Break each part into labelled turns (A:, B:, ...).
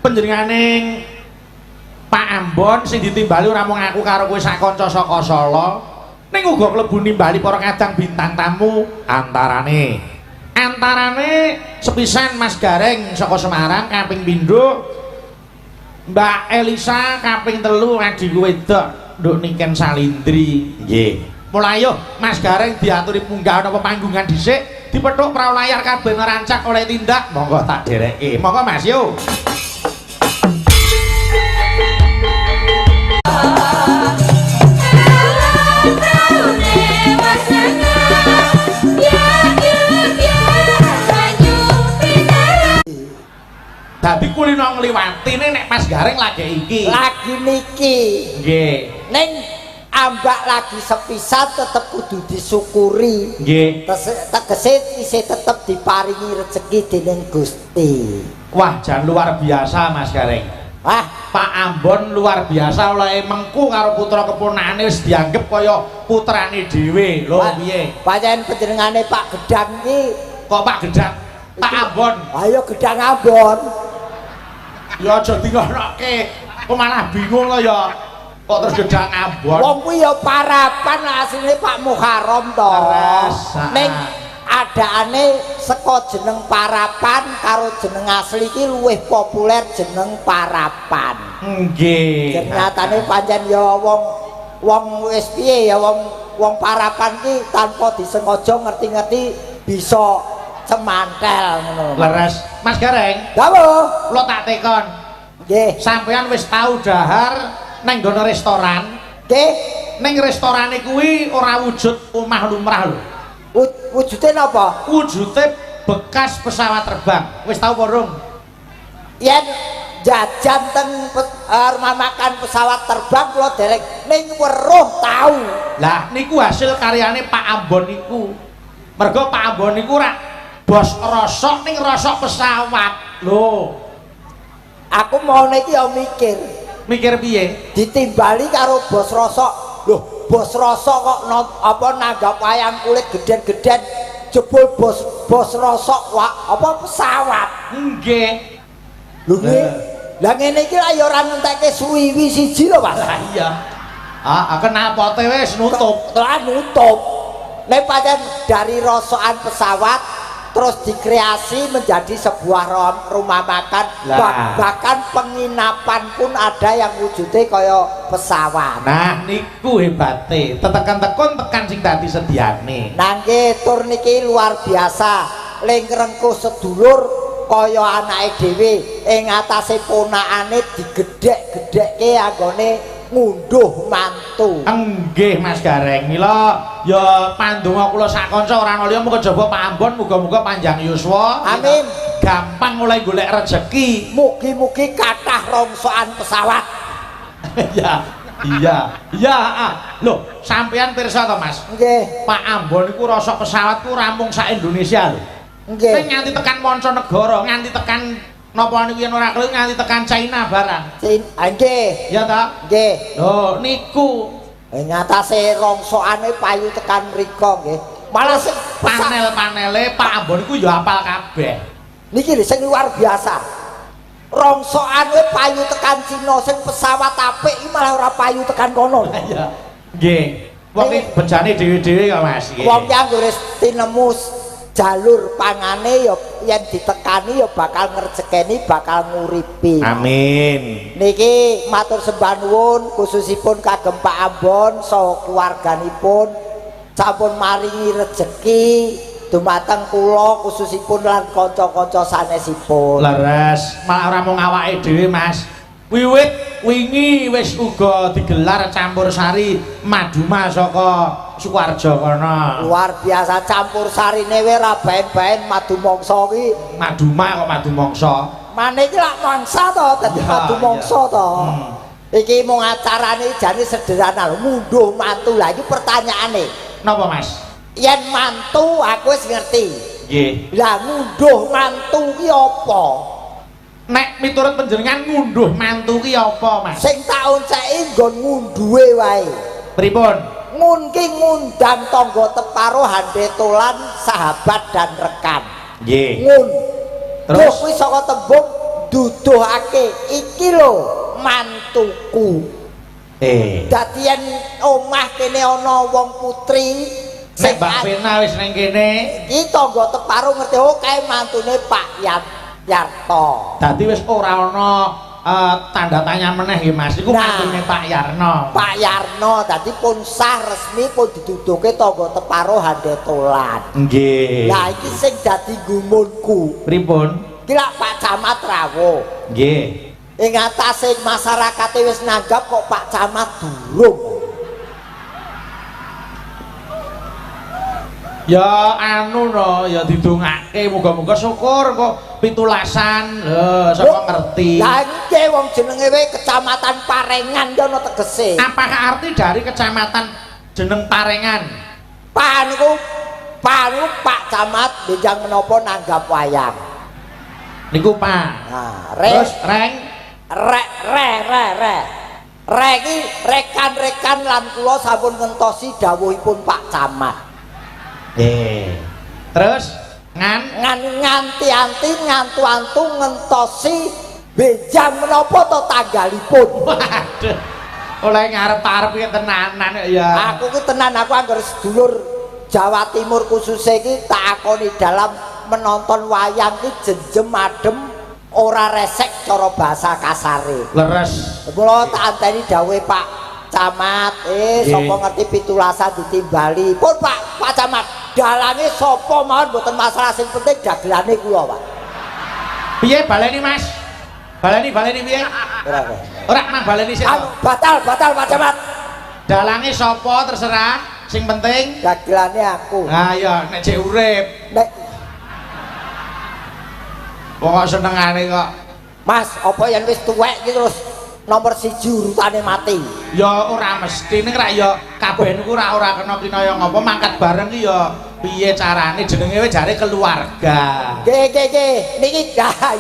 A: Panjenengane Pak Ambon sing ditimbali ora mung aku karo kowe sak kanca saka Solo, ning uga klebu nimbali para kadang bintang tamu antarane sepisan Mas Gareng saka Semarang kaping pindho, Mbak Elisa kaping 3 adhiku wedok Nduk Niken Salindri. Nggih. Mulai yo Mas Gareng diaturi munggah ana panggungan dhisik, dipethuk prau layar kabeh ngerancak oleh tindak. Monggo tak dereke. Monggo Mas yo. Dadi kulino ngliwatine nek Mas Gareng lagi iki.
B: Lagi niki.
A: Nggih.
B: Ning ambak lagi sepisan tetep kudu disyukuri.
A: Nggih.
B: Tegese isih tetep diparingi rezeki dening Gusti.
A: Wah, jan luar biasa Mas Gareng.
B: Wah,
A: Pak Ambon luar biasa oleh mengku karo putra keponakane wis dianggep kaya putrane dhewe. Lho piye?
B: Pancen panjenengane Pak Gedang iki
A: kok Pak Gedang? Pak Ambon.
B: Ayo Gedang Ambon.
A: Ya aja dingonoke. Kok malah bingung lho ya. Kok terus Gedang Ambon.
B: Wong kuwi ya parapan asline Pak Muharram to. Ning adaane saka jeneng parapan karo jeneng asli iki luwih populer jeneng parapan.
A: Nggih.
B: Nyatane pancen ya wong wis piye ya wong parapan ki tanpa disengaja ngerti-ngerti bisa cemantel ngono.
A: Leres. Mas Gareng.
B: Dawuh.
A: Kula tak tekon.
B: Nggih.
A: Sampeyan wis tau dahar nang nggono restoran?
B: Nggih.
A: Ning restorane kuwi ora wujud omah lumrah lho.
B: Wujude napa?
A: Wujude bekas pesawat terbang. Wis tau apa rung?
B: Yen jajan teng rumah makan pesawat terbang kula dereng, ning weruh tau.
A: Lah niku hasil karyane Pak Ambon niku. Mergo Pak Ambon niku ora bos rosok ning rosok pesawat. Lho.
B: Aku mau niki ya mikir.
A: Mikir piye?
B: Ditimbali karo bos rosok. Loh, bos rosok kok apa nanggap wayang kulit geden-geden jebul bos rosok apa pesawat.
A: Nggih.
B: Lho nggih. Lah ngene iki lah ya ora ngentekke suwiwi siji lho, Mas.
A: Lah iya. Ah, kenapote wis nutup.
B: Lah nutup. Nek pancen dari rosokan pesawat terus dikreasi menjadi sebuah rumah makan, bahkan penginapan pun ada yang wujudnya kaya pesawat.
A: Nah niku hebate, tetekan-tekun tekan sing dadi sediane.
B: Nah nggih, tur niki luar biasa, ling rengkuh sedulur kaya anake dhewe, ing atase ponakane digedhek-gedhekke anggone ngunduh mantu.
A: Nggih Mas Gareng, mila ya pandonga kula sak kanca ora ana liya muga jaba Pak Ambon muga-muga panjang yuswa.
B: Amin.
A: Gampang mulai golek rejeki.
B: Mugi-mugi kathah rongsokan pesawat.
A: Iya, iya, iya. Lho, sampean pirsa to Mas?
B: Nggih.
A: Pak Ambon iku rosok pesawat ku rampung sak Indonesia lho.
B: Nggih.
A: Ning nganti tekan mancanegara, nganti tekan napa niku yen ora keliru nganti tekan China barang.
B: Nggih.
A: Ya ta?
B: Nggih.
A: Lho niku
B: ngatasé rongsokane payu tekan mriko nggih. Malah sing
A: panel-panele Pak Ambon niku ya apal kabeh.
B: Niki lho sing luar biasa. Rongsokane payu tekan Cina, sing pesawat apik iki malah ora payu tekan kono.
A: Iya. Nggih. Wong iki bejane dhewe-dhewe kok Mas.
B: Wong ki anggere tinemu jalur pangane ya yen ditekani ya bakal ngrejekeni, bakal nguripi.
A: Amin.
B: Niki matur sembah nuwun khususipun kagem Pak Ambon saha keluarganipun sampun maringi rejeki dumateng kula khususipun lan kanca-kanca sanesipun.
A: Leres, malah ora mung awake dhewe Mas. Wiwit wingi wis uga digelar campur sari Maduma saka Sukoharjo kono.
B: Luar biasa campur sarine we ora baen-baen madu mangsa ki.
A: Maduma kok madu mangsa.
B: Mane iki lak mangsa to dadi madu mangsa to. Iki mung acarane jane sederhana lho, ngunduh mantu. Lah iki pertanyaane.
A: Napa Mas?
B: Yen mantu aku wis ngerti.
A: Nggih.
B: Lah ngunduh mantu ki apa?
A: Nek miturut panjenengan ngunduh mantu ki apa Mas?
B: Sing tak onceki nggon ngunduhe wae.
A: Pripun?
B: Ngun ki ngundang tangga teparo handetolan sahabat dan rekan.
A: Nggih.
B: Ngun.
A: Terus
B: kuwi saka tembung duduhake iki lho mantuku. Dadi yen omah kene ana wong putri
A: sing Mbak Vena wis ning kene
B: iki tangga teparo ngerti oh kae mantune Pak Yarto.
A: Dadi wis ora ana tanda tanya meneh nggih Mas. Iku mantune Pak Yarno.
B: Pak Yarno dadi pun sah resmi pun diduduhke tangga teparo Handetolan.
A: Nggih.
B: Lah iki sing dadi gumunku.
A: Pripun?
B: Iki lak Pak Camat rawuh.
A: Nggih.
B: Ing atase masyarakate wis nanggap kok Pak Camat durung.
A: Ya anu no, ya didongake muga-muga syukur kok pitulasan. Lho, sapa ngerti.
B: Lah nggih wong jenenge wae Kecamatan Parengan ya ana tegese.
A: Apakah arti dari kecamatan jeneng Parengan?
B: Pak niku Pak Camat benjang menapa nanggap wayang.
A: Niku Pak.
B: Nah,
A: terus reng
B: re re re re. Re iki rekan-rekan lan kula sampun ngentosi dawuhipun Pak Camat.
A: Terus ngan
B: nganti-anti ngantu-antu ngentosi benjang menapa to tanggalipun.
A: Waduh. Oleh ngarep-arep iki tenanan ya.
B: Aku ki tenan, aku angger sedulur Jawa Timur khususnya iki tak akoni dalam menonton wayang ki jenjem adem ora resek cara bahasa kasare.
A: Leres.
B: Mula tak anteni dawuhe Pak Camat, sapa ngerti pitulasan ditimbali. Pun Pak Camat, dalange sapa mawon mboten masalah, sing penting dagelane kula, Pak.
A: Piye baleni, Mas? Baleni piye? Ora mang baleni sik.
B: Batal Pak Camat.
A: Dalange sapa terserah, sing penting
B: dagelane aku.
A: Ha iya, nek jek urip.
B: Nek
A: pokok senengane kok.
B: Mas, apa yen wis tuwek iki terus nomor 1 urutane mati?
A: Ya ora mesti, ning rak ya kabeh niku ora kena kinaya ngapa mangkat bareng ki ya piye carane, jenenge wis jare keluarga.
B: Nggih nggih nggih, niki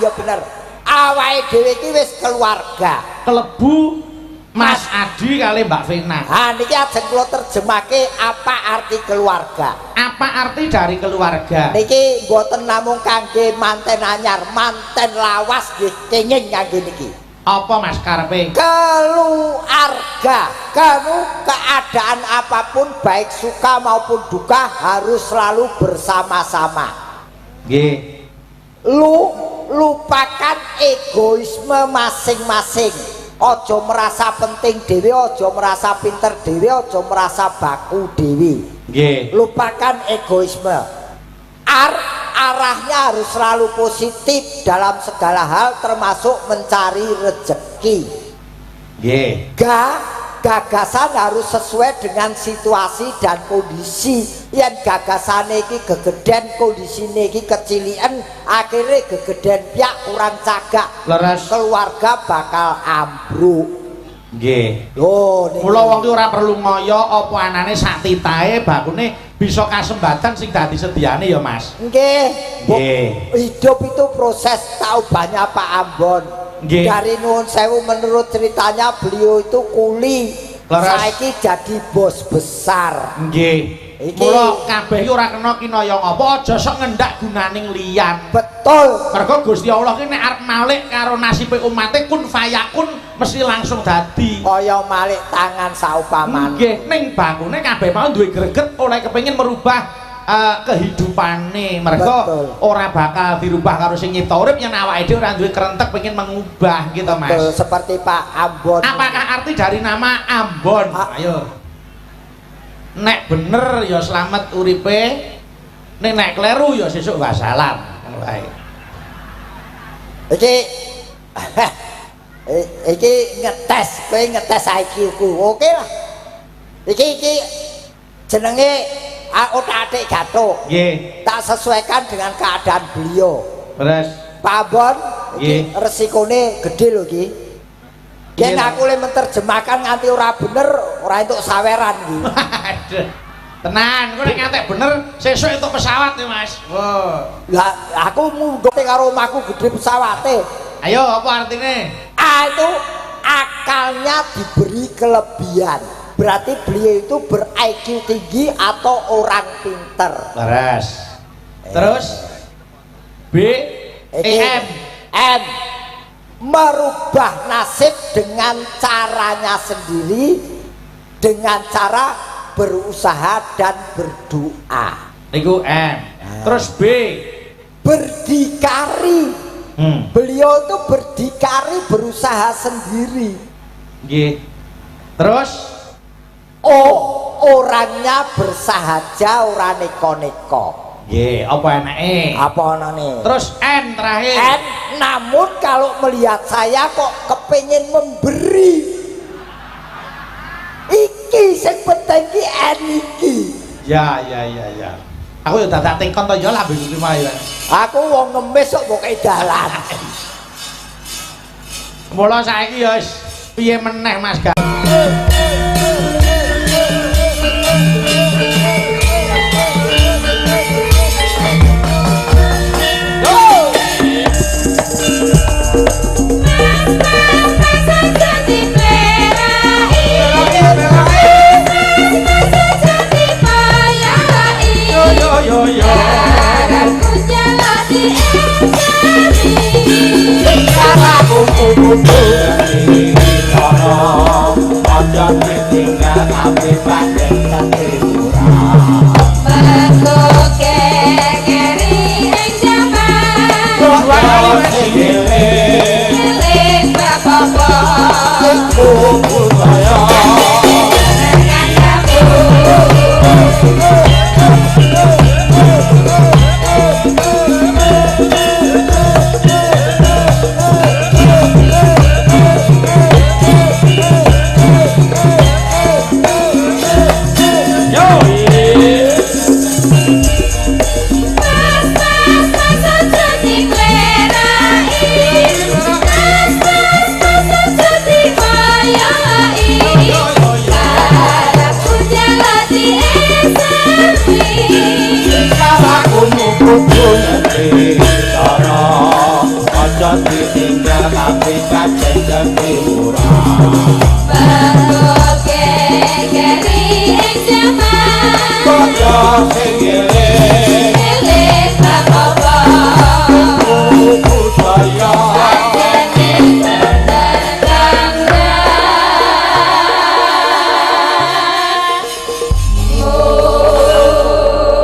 B: ya bener. Awake dhewe iki wis keluarga.
A: Kelebu Mas Adi kali Mbak Vena.
B: Ha niki ajeng kula terjemahke apa arti keluarga.
A: Apa arti dari keluarga?
B: Niki mboten namung kangge manten anyar, manten lawas nggih kenging kangge niki.
A: Apa Mas karepe?
B: Keluarga. Kamu keadaan apapun baik suka maupun duka harus selalu bersama-sama.
A: Nggih.
B: Lu lupakan egoisme masing-masing. Ojo merasa penting dhewe, ojo merasa pinter dhewe, ojo merasa baku dhewe.
A: Nggih.
B: Lupakan egoisme. Arahnya harus selalu positif dalam segala hal termasuk mencari rezeki.
A: Nggih.
B: Gagasan harus sesuai dengan situasi dan kondisi. Yen gagasane iki gegeden, kondisine iki kecilian, akhirnya gegeden piak kurang cagak.
A: Leres.
B: Keluarga bakal ambruk.
A: Nggih.
B: Lho,
A: mula wong ki ora perlu ngoyo apa anane sak titahe bakune bisa kasembatan sing dadi sediane ya Mas.
B: Nggih.
A: Nggih.
B: Hidup itu proses, tahu banyak Pak Ambon.
A: Nggih.
B: Dari nuwun sewu menurut ceritanya beliau itu kuli. Saiki jadi bos besar.
A: Nggih. Mula kabeh iki ora kena kinaya ngapa, aja sok ngendak gunaning liyan.
B: Betul.
A: Mergo Gusti Allah ki nek arep malik karo nasibe umate kun fayakun mesti langsung dadi.
B: Kaya malik tangan saupamane.
A: Nggih, ning bangkune kabeh mau duwe greget oleh kepengin merubah kehidupane. Mergo ora bakal dirubah karo sing nyipta urip yen awake dhewe ora duwe kerentek pengen mengubah gitu Mas.
B: Betul, seperti Pak Ambon.
A: Apakah arti dari nama Ambon? Ayo. Nek bener ya slamet uripe, nek nek kleru ya sesuk wassalam. Ngono wae.
B: Iki iki ngetes, kowe ngetes IQ ku. Oke lah. Iki iki jenenge otak-atik gathuk.
A: Nggih.
B: Tak sesuaikan dengan keadaan beliau.
A: Terus
B: Pak Ambon, iki resikone gedhe lho iki. Yen aku le menerjemahkan nganti ora bener, ora entuk saweran iki.
A: Aduh. Tenan, kowe nek ngantek bener sesuk entuk pesawat ya, Mas. Wah.
B: Lah aku munggo karo omahku gedhe pesawate.
A: Ayo, apa artine?
B: A itu akalnya diberi kelebihan. Berarti beliau itu ber-IQ tinggi atau orang pinter.
A: Leres. Terus B E M
B: M. Merubah nasib dengan caranya sendiri, dengan cara berusaha dan berdoa.
A: Niku M. Terus B.
B: Berdikari. Beliau itu berdikari, berusaha sendiri.
A: Nggih. Terus
B: O, orangnya bersahaja, ora neko-neko.
A: Nggih, apa enake?
B: Apa anane?
A: Terus N terakhir.
B: N, namun kalau melihat saya kok kepingin memberi. Iki sing penting ki N iki.
A: Ya ya ya ya. Aku ya dadak tekon to ya lambe kuwi mau ya.
B: Aku wong ngemis kok mbok kei dalan.
A: Mula saiki ya wis piye meneh Mas Gar.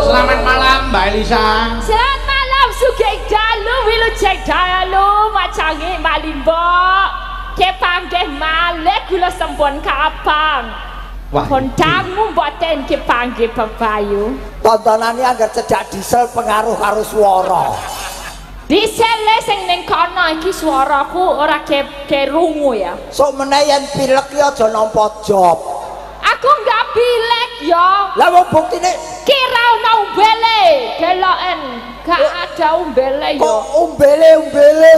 A: Selamat malam Mbak Elisa.
C: Selamat malam Sugeng Dalu, Wilujeng Dalu, macange Malimbok. Kepanggih malih kula sampun kapang.
A: Wah,
C: kondangu mboten kepanggih bebayu.
B: Tontonane anggar cedak diesel pengaruh karo swara.
C: Diesel sing ning kono iki swaraku ora kerungu ya.
B: Sok meneh yen pilek ki aja nampa job.
C: Aku enggak pilek ya.
B: Lah wong buktine
C: kira ana umbele, deloken gak ada umbele ya.
B: Kok umbele-umbele?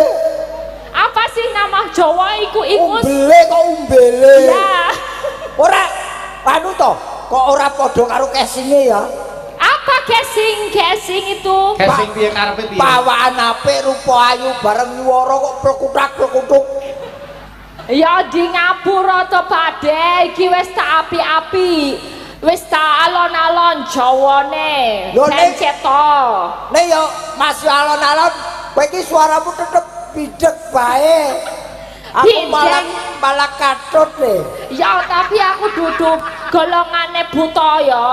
C: Apa sih nama Jawa iku iku?
B: Umbele kok umbele.
C: Ya.
B: Ora anu to, kok ora padha karo kesinge ya?
C: Apa casing? Casing itu?
A: Casing piye karepe piye?
B: Pawaan apik rupa ayu bareng nyuwara kok plekutak-plekutuk.
C: Ya di ngapura to Pakde, iki wis tak api-api. Wis tak alon-alon Jawane. Ben cetha.
B: Nek yo masih alon-alon, kowe iki suaramu tetep bidek bae. Aku malah katut deh.
C: Ya tapi aku duduk golongane buta ya.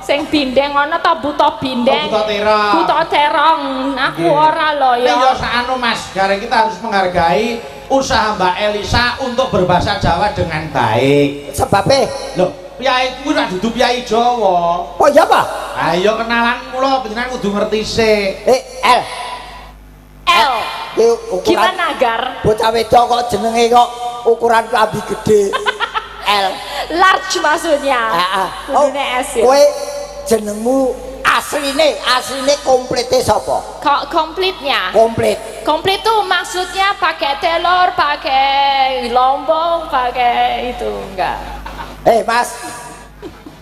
C: Sing bindeng ana ta buta bindeng.
A: Oh, buta terong.
C: Buta terong. Aku ora lho ya.
A: Ya sakano Mas, gareng kita harus menghargai usaha Mbak Elisa untuk berbahasa Jawa dengan baik.
B: Sebabe?
A: Loh, piyai kuwi ora dudu piyai Jawa.
B: Oh iya, Pak?
A: Ayo kenalan kula panjenengan kudu ngerti sik.
B: L.
C: L. Gimana Gar?
B: Bocah wedok kok jenenge kok ukuran klambi gede. L.
C: Large maksudnya.
B: Heeh.
C: Kudune S ya.
B: Kowe jenengmu asline komplete sapa?
C: Kok komplitnya?
B: Komplit.
C: Komplit tuh maksudnya pakai telur, pakai lombok, pakai itu enggak.
B: Mas.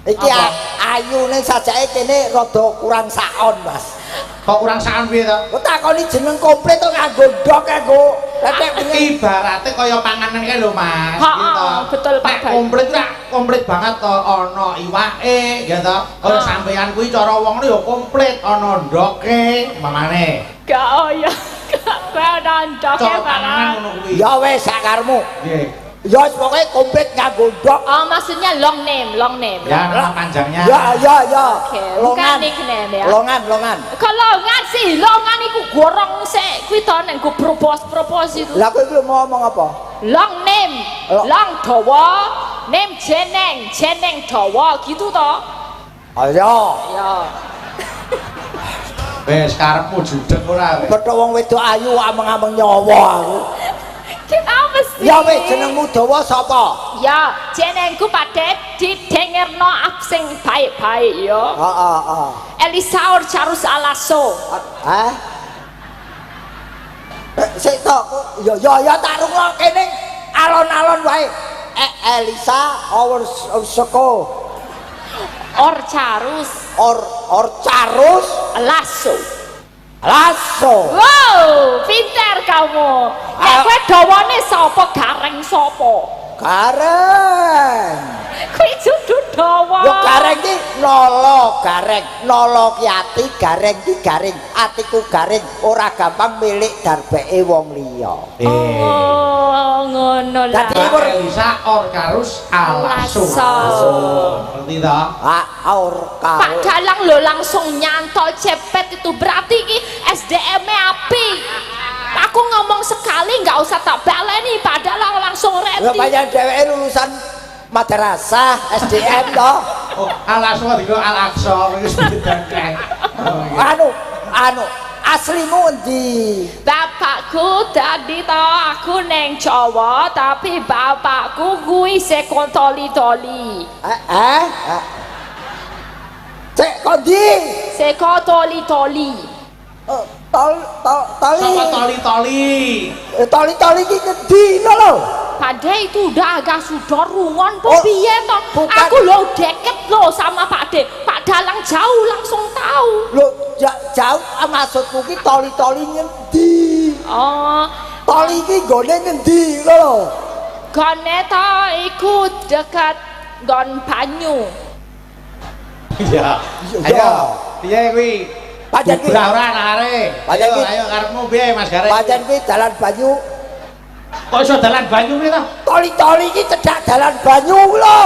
B: Iki ayune sajake kene rada kurang saon, Mas.
A: Kok kurang saon piye to?
B: Kok takoni jeneng komplit to nganggo ndok nganggo letek piye?
A: Ibarate kaya panganan kae lho, Mas.
C: Heeh, betul Pak.
A: Nek komplit ora komplit banget to, ana iwake, ya to. Kaya sampean kuwi cara wong ya komplit, ana ndoke, mamane.
C: Gak oh ya. Kowe ana ndoke barang.
B: Ya wis sakarmu.
A: Nggih.
B: Ya wis pokoke komplit nganggo ndok.
C: Oh, maksudnya long name, long name.
A: Ya, nama panjangnya.
B: Ya, ya, ya.
C: Oke, bukan nickname ya.
B: Longan, longan.
C: Kok longan sih? Longan iku gorong sik kuwi to nek nggo propose-propose itu.
B: Lah kowe iki mau ngomong apa?
C: Long name, long dawa, name jeneng, jeneng dawa gitu to.
B: Ayo.
C: Ya.
A: Wis karepmu judeg ora kowe.
B: Petuk wong wedok ayu ameng-ameng nyawa aku.
C: Kenapa sih?
B: Ya wis jenengmu dawa sapa?
C: Ya, jenengku padhe didengerno sing baik-baik ya.
B: Heeh, heeh.
C: Elisa Orcarus Alaso.
B: Hah? Sik to, ya ya ya tak rungok kene alon-alon wae. Elisa Orseko
C: Orcarus
B: Orcarus
C: Alaso.
B: Lasso.
C: Wow, pinter kamu. Nek kowe dawane sapa Gareng sapa?
B: Gareng.
C: Kuwi judu dawa.
B: Yo Gareng ki nolo Gareng, nolo ki ati, Gareng ki garing, atiku garing, ora gampang milik darbeke wong liya.
C: Oh, ngono lah.
B: Dadi
A: Elisa Orcarus Alaso. Ngerti ta?
B: Ah, Orcarus.
C: Pak Dalang lho langsung nyantol cepet itu berarti ki SDM-e apik. Aku ngomong sekali nggak usah tak baleni, Pak Dalang langsung ready.
B: Lah pancen dheweke lulusan madrasah SDM toh.
A: Oh, Alaso dikira Al-Aqsa wis didangkeng.
B: Anu, anu aslimu endi?
C: Bapakku tadi to aku neng Jawa, tapi bapakku kuwi saka toli-toli.
B: Cek kondi?
C: Saka toli-toli.
B: Tol toli.
A: Saka toli-toli.
B: Toli-toli iki ngendi lho?
C: Pakde itu udah agak sudah rungon po piye to? Aku lho deket lho sama Pakde. Pak Dalang jauh langsung tahu.
B: Lho jauh maksudku ki toli-toli ngendi?
C: Oh,
B: toli iki nggone ngendi lho?
C: Gone to iku dekat nggon banyu.
A: Iya. Ayo, piye kuwi?
B: Pancen kuwi
A: ora arek. Ayo, ayo karepmu piye Mas Gareng?
B: Pancen kuwi dalan banyu.
A: Kok iso dalan banyu kuwi to?
B: Toli-toli iki cedhak dalan banyu lho.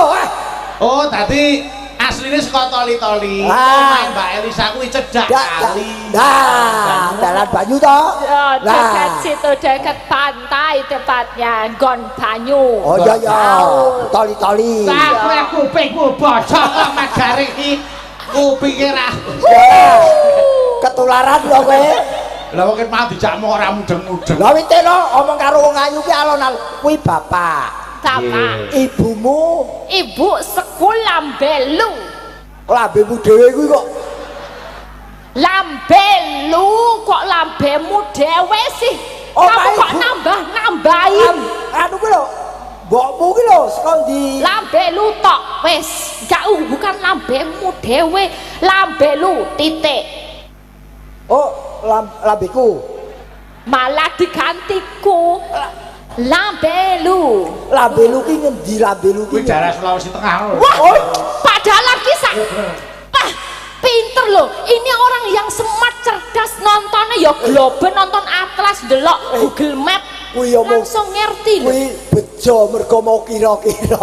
A: Oh, dadi asline saka toli-toli. Omahe Mbak Elisa kuwi cedhak kali.
B: Nah, dalan banyu to?
C: Ya, dekat situ, dekat pantai tepatnya, nggon banyu.
B: Oh iya ya, toli-toli.
A: Lah kowe kupingmu bocor kok Mas Gareng iki. Kupinge ra.
B: Ketularan lho kowe.
A: Lah wong mau dijakmu ora mudeng-mudeng.
B: Lah wite lho omong karo wong ayu ki alon-alon. Kuwi bapak.
C: Bapak.
B: Ibumu?
C: Ibu seku lambelu.
B: Lambemu dhewe kuwi kok.
C: Lambelu kok lambemu dhewe sih?
B: Oh,
C: kamu kok nambah-nambahin?
B: Anu kuwi lho. Mbokmu kuwi lho saka ndi?
C: Lambelu tok wis. Gak bukan lambemu dhewe, lambelu titik.
B: Oh, lambeku.
C: Malah digantiku. Lambelu.
B: Lambelu ki ngendi lambelu ki?
A: Kuwi daerah Sulawesi Tengah lho.
C: Wah, padahal ki sak. Wah, pinter loh. Ini orang yang smart, cerdas, nontonnya ya globe, nonton atlas, delok Google Map.
B: Kuwi ya
C: langsung ngerti lho.
B: Kuwi bejo mergo mau kira-kira.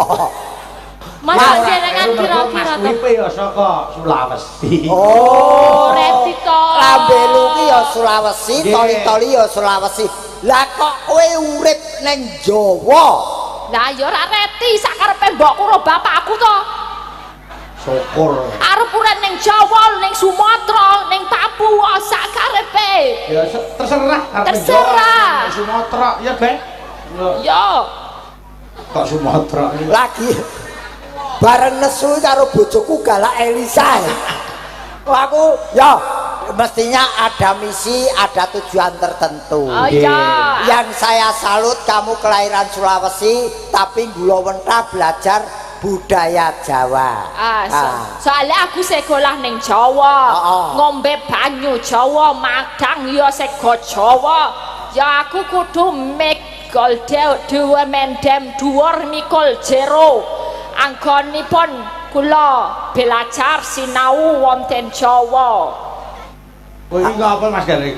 C: Mas jenengan kira-kira
A: to. Mas ya saka Sulawesi.
B: Oh,
C: reti to.
B: Lambelu ki ya Sulawesi, toli-toli ya Sulawesi. Lah kok kowe urip ning Jawa?
C: Lah ya ora reti sakarepe mbokku karo bapakku to.
A: Syukur.
C: Arep urip ning Jawa, ning Sumatera, ning Papua sakarepe.
A: Ya terserah arep
C: terserah.
A: Sumatera ya, Bek.
C: Ya.
A: Kok Sumatera
B: lagi bareng nesu karo bojoku galak Elisa. Aku ya mestinya ada misi, ada tujuan tertentu.
C: Oh, iya.
B: Yang saya salut kamu kelahiran Sulawesi tapi gulawentah belajar budaya Jawa.
C: Soalnya aku sekolah ning Jawa, ngombe banyu Jawa, magang ya sego Jawa. Ya aku kudu mikul dhewe mendem dhuwur mikul jero. Anggonipun kula belajar sinau wonten Jawa.
A: Kowe iki apa Mas Gareng?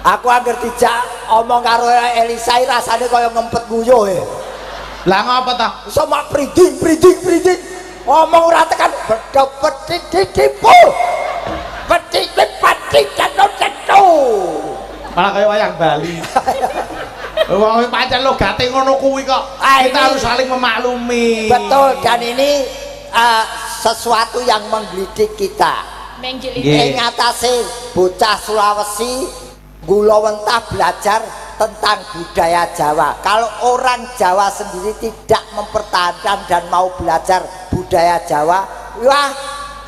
B: Aku angger dijak omong karo Elisa rasane kaya ngempet nguyuh e.
A: Lah ngapa ta?
B: Iso mak priding priding priding. Omong ora tekan bedhok petit ditipu. Petit petit ceto.
A: Malah kaya wayang Bali. Wong pancen logate ngono kuwi kok. Kita harus saling memaklumi.
B: Betul, dan ini sesuatu yang menggelitik kita.
C: Menggelitik.
B: Ing atase bocah Sulawesi gulawentah belajar tentang budaya Jawa. Kalau orang Jawa sendiri tidak mempertahankan dan mau belajar budaya Jawa, wah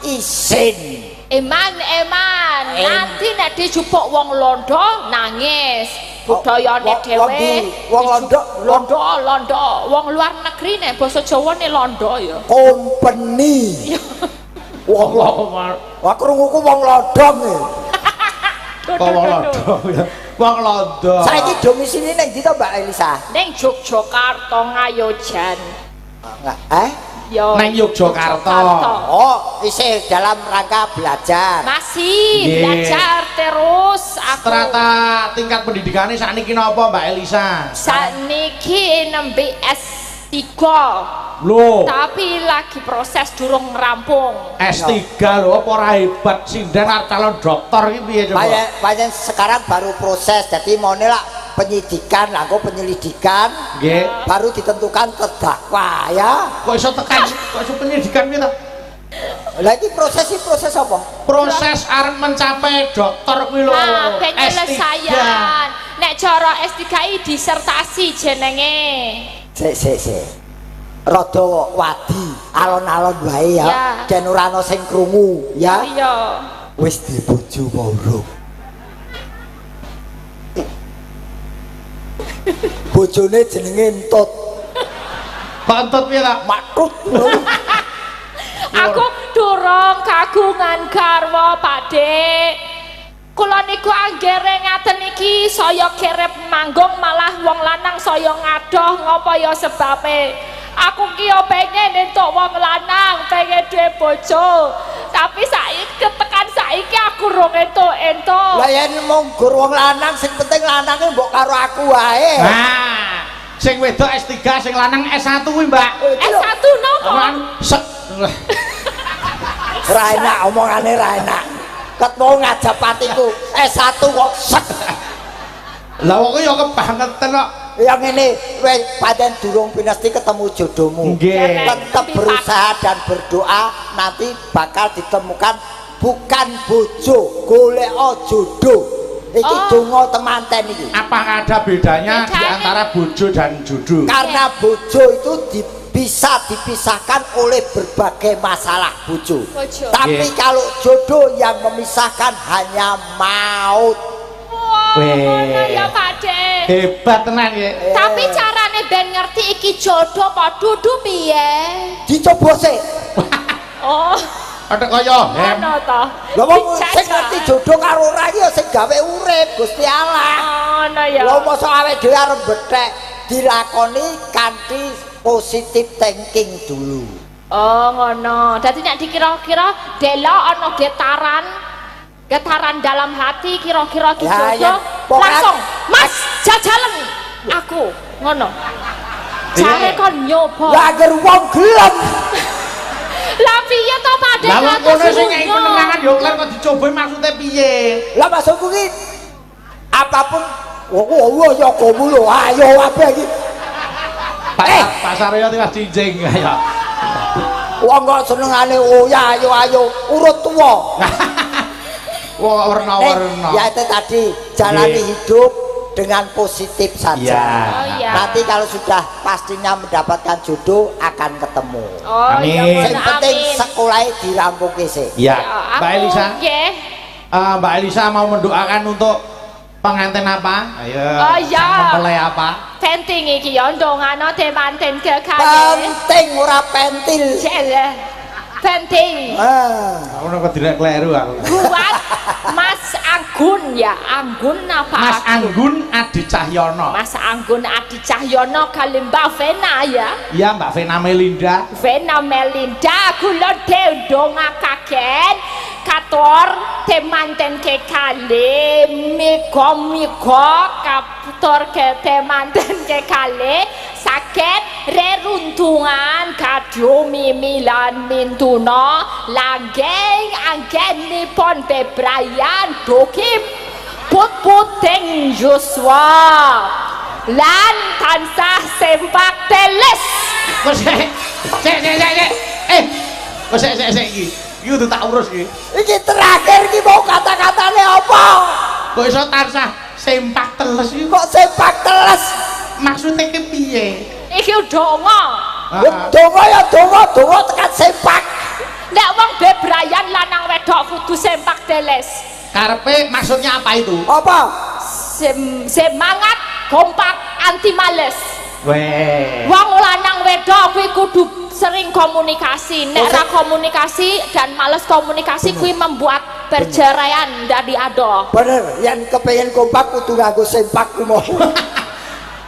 B: isin.
C: Eman, eman. Nanti nek dijupuk wong Londo nangis. Budayane dhewe.
B: Wong Londo,
C: Londo, Londo. Wong luar negeri nek basa Jawane Londo ya.
B: Company. Wong wah krunguku wong Lodong e.
A: Kok wong Londo ya. Wong Londo.
B: Saiki domisili ning ndi to Mbak Elisa?
C: Ning Yogyakarta Ngayojan.
B: Eh?
C: Yo.
A: Neng Yogyakarta.
B: Oh, isih dalam rangka belajar.
C: Masih belajar terus aku.
A: Strata tingkat pendidikannya sakniki napa Mbak Elisa?
C: Sakniki nembe S3.
A: Lho.
C: Tapi lagi proses durung rampung.
A: S3 lho, apa ora hebat sinden arep calon dokter iki piye coba?
B: Pancen sekarang baru proses, jadi maune lak penyidikan, lah engko penyelidikan.
A: Nggih.
B: Baru ditentukan terdakwa ya.
A: Kok iso tekan kok iso penyidikan piye ta?
B: Lah iki proses iki proses apa?
A: Proses arep mencapai dokter kuwi lho.
C: Nah, penyelesaian. Nek cara S3 iki disertasi jenenge.
B: Sik sik sik. Rada wadi, alon-alon wae ya. Ben ora ana sing krungu ya.
C: Iya.
B: Wis dibojo apa urung? Bojone jenenge Entut.
A: Kok Entut piye ta?
B: Maktut.
C: Aku durung kagungan garwa, Pak Dik. Kula niku anggere ngaten iki saya kerep manggung malah wong lanang saya ngadoh ngopo ya sebabe. Aku ki yo pengen entuk wong lanang, pengen duwe bojo. Tapi saiki ketekan saiki aku rong entuk-entuk.
B: Lah yen mung gur wong lanang sing penting lanange mbok karo aku wae.
A: Nah, sing wedok S3, sing lanang S1 kuwi, Mbak.
C: S1 nopo?
A: Sek.
B: Ra enak omongane ra enak. Ket mau ngajap atiku S1 kok sek.
A: Lah kok ya kebangetan kok.
B: Yang ini wis pancen durung pinesti ketemu jodohmu. Tetap berusaha dan berdoa, nanti bakal ditemukan bukan bojo, golek jodoh. Iki donga temanten iki.
A: Apakah ada bedanya di antara bojo dan jodoh?
B: Karena bojo itu bisa dipisahkan oleh berbagai masalah bojo. Tapi kalau jodoh yang memisahkan hanya maut.
C: Wah, ya Pak De.
A: Hebat tenan ya.
C: Tapi carane ben ngerti iki jodoh apa dudu piye?
B: Dicoba sik.
C: Oh.
A: Ada kaya hem.
C: Ngono to.
B: Lah wong sing ngerti jodoh karo ora iki ya sing gawe urip Gusti Allah.
C: Ngono ya.
B: Lha mosok awake dhewe arep bethek dilakoni kanthi positive thinking dulu.
C: Oh, ngono. Dadi nek dikira-kira delok ana getaran getaran dalam hati kira-kira ki jodoh langsung Mas jajalen aku ngono. Jare kon nyoba.
B: Lah agar wong gelem.
C: Lah piye to Pak De?
A: Lah wong kono sing ngeki penerangan yo klen kok dicoba maksude piye?
B: Lah maksudku ki apapun wong ya komu lho ayo kabeh iki.
A: Pak Saryo tiwas cinjing kaya.
B: Wong kok senengane oh ya ayo ayo urut tuwa.
A: Wong warna-warna.
B: Ya itu tadi jalani hidup dengan positif saja.
A: Ya.
C: Oh, iya.
B: Nanti kalau sudah pastinya mendapatkan jodoh akan ketemu.
C: Oh,
A: amin.
C: Iya,
B: yang penting sekolahnya dirampungke sih.
A: Iya.
C: Ya,
A: Mbak Elisa.
C: Nggih.
A: Mbak Elisa mau mendoakan untuk pengantin apa? Ayo.
C: Oh iya.
A: Mempelai apa?
C: Penting iki ya ndongano temanten kekane.
B: Penting ora pentil.
C: Jele. Penting.
A: Ah, ngono kok direk kleru aku.
C: Buat Mas Anggun ya, Anggun apa?
A: Mas Anggun Adi Cahyono.
C: Mas Anggun Adi Cahyono kali Mbak Vena ya.
A: Iya, Mbak Vena Melinda.
C: Vena Melinda kula ndongakaken katur temanten kekale miga-miga katur temanten kekale saged reruntungan kadyo mimi lan mintuna langgeng anggenipun bebrayan dugi put-puting yuswa lan tansah sempak teles.
A: Kok sik sik sik sik kok sik sik sik iki iki kudu tak urus iki.
B: Iki terakhir iki mau kata-katane apa?
A: Kok iso tansah sempak teles iki?
B: Kok sempak teles?
A: Maksudnya ki piye?
C: Iki donga.
B: Donga ya donga, donga tekan sempak.
C: Nek wong bebrayan lanang wedok kudu sempak teles.
A: Karepe maksudnya apa itu?
B: Apa?
C: Semangat kompak anti males.
A: Weh.
C: Wong lanang wedok kuwi kudu sering komunikasi. Nek ra komunikasi dan males komunikasi kuwi membuat perceraian dadi adoh.
B: Bener, yen kepengin kompak kudu nganggo sempak ku mau.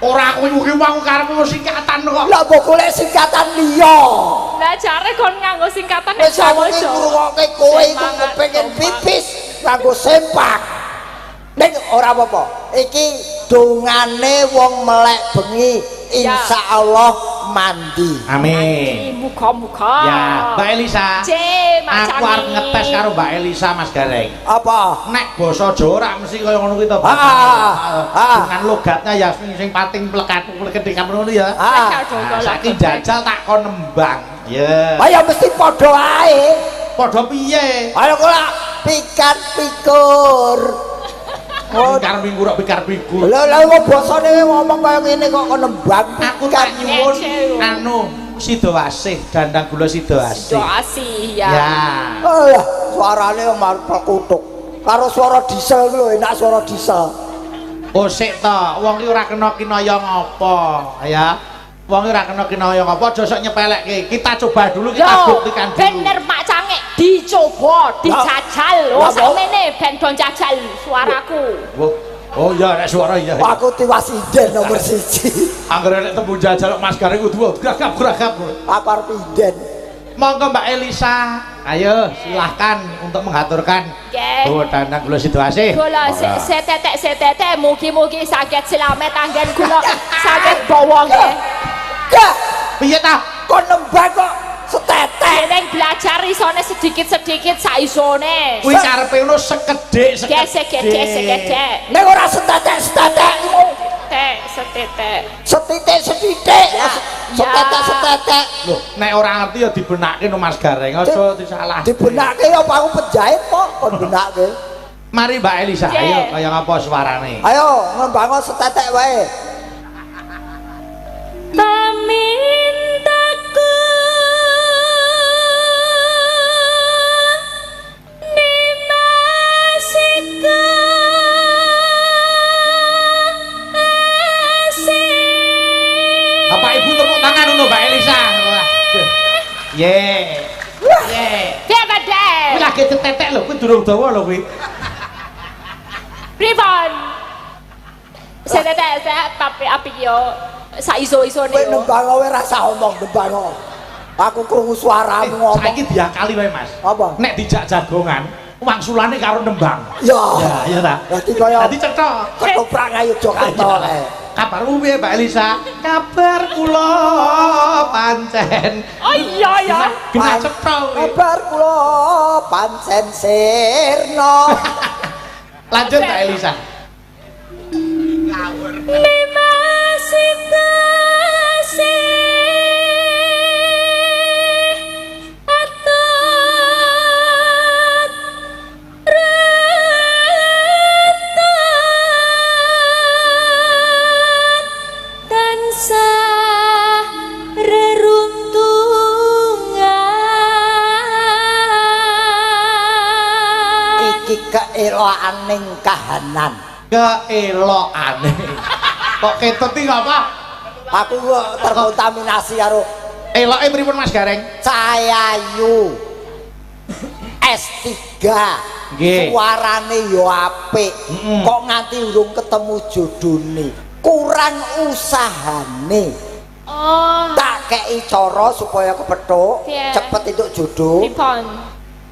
A: Ora kuwi kuwi wong karepmu singkatan kok.
B: Lah mbok golek singkatan liya.
C: Lah jare kon nganggo singkatan
B: wis aku iki ngrungokke kowe iku kepengin pipis nganggo sempak. Ning ora apa-apa. Iki dongane wong melek bengi insyaallah mandi.
A: Amin.
C: Muga-muga.
A: Ya, Mbak Elisa. Aku arep ngetes karo Mbak Elisa Mas Gareng.
B: Apa?
A: Nek basa Jawa ora mesti kaya ngono kuwi to. Dengan logatnya ya sing pating plekat-pleket ngono ya. Saiki jajal tak kon nembang. Ya.
B: Ayo mesti padha ae.
A: Padha piye?
B: Ayo kok pikat pikur.
A: Pikar minggu ora pikar pikur.
B: Lha lha kok basane ngomong kaya ngene kok kon nembang.
A: Aku tak nyuwun anu Sidowasih, dandang gula Sidowasih.
C: Sidowasih ya.
A: Ya.
B: Alah, suarane marep kutuk. Karo suara diesel ku lho, enak suara diesel.
A: Oh sik to, wong ki ora kena kinaya ngapa, ya. Wong ki ora kena kinaya ngapa, aja sok nyepelekke. Kita coba dulu, kita buktikan dulu.
C: Bener Mak Cangik, dicoba, dijajal. Oh sakmene ben do jajal suaraku.
A: Oh iya nek suara iya.
B: Aku tiwas inden nomor 1.
A: Anggere nek tembung jajal Mas Gareng kudu gagap-gagap.
B: Aku arep inden.
A: Monggo Mbak Elisa, ayo silahkan untuk mengaturkan. Oh dandang gula Sidowasih.
C: Gula setetek-setetek mugi-mugi saged slamet anggen kula saged bawa nggih.
B: Gak.
A: Piye ta?
B: Kon nembang kok setetek.
C: Dereng belajar isone sedikit-sedikit saisone.
A: Kuwi karepe ngono sekedhik
C: sekedhik. Sekedhik-sekedhik.
B: Nek ora setetek-setetek
C: tek setetek.
B: Setitik-setitik. Setetek-setetek.
A: Lho, nek ora ngerti ya dibenake no Mas Gareng, aja disalah.
B: Dibenake apa aku penjahit kok kon benake.
A: Mari Mbak Elisa, ayo kaya ngapa suarane?
B: Ayo ngembango setetek wae.
C: Pamintaku nimasika asih.
A: Bapak Ibu tepuk tangan untuk Mbak Elisa. Ye. Ye.
C: Piye Pak?
A: Kuwi lagi cetetek lho, kuwi durung dawa lho kuwi.
C: Pripun? Setetek pape apik yo. Saiso-isone
B: yo. Kowe nembang kowe rasa omong nembang. Aku krungu suaramu ngomong.
A: Saiki diakali wae Mas.
B: Apa?
A: Nek dijak jagongan, wangsulane karo nembang.
B: Ya.
A: Ya, iya ta.
B: Dadi kaya
A: dadi cetha.
B: Ketoprak Ngayogyakarta kae.
A: Kabarmu piye Mbak Elisa? Kabar kula pancen.
C: Oh iya ya.
A: Genah cetha kuwi.
B: Kabar kula pancen sirna.
A: Lanjut Mbak Elisa.
C: Ngawur. Lima sitase atot retot tansah reruntungan.
B: Iki keelokaning kahanan.
A: Keelokane. Kok ketut iki apa?
B: Aku kok terkontaminasi karo
A: eloke pripun Mas Gareng?
B: Cayayu S3.
A: Nggih.
B: Suarane yo apik. Kok nganti urung ketemu jodone. Kurang usahane.
C: Oh.
B: Tak kei cara supaya kepethuk, cepet entuk jodoh.
C: Pripun?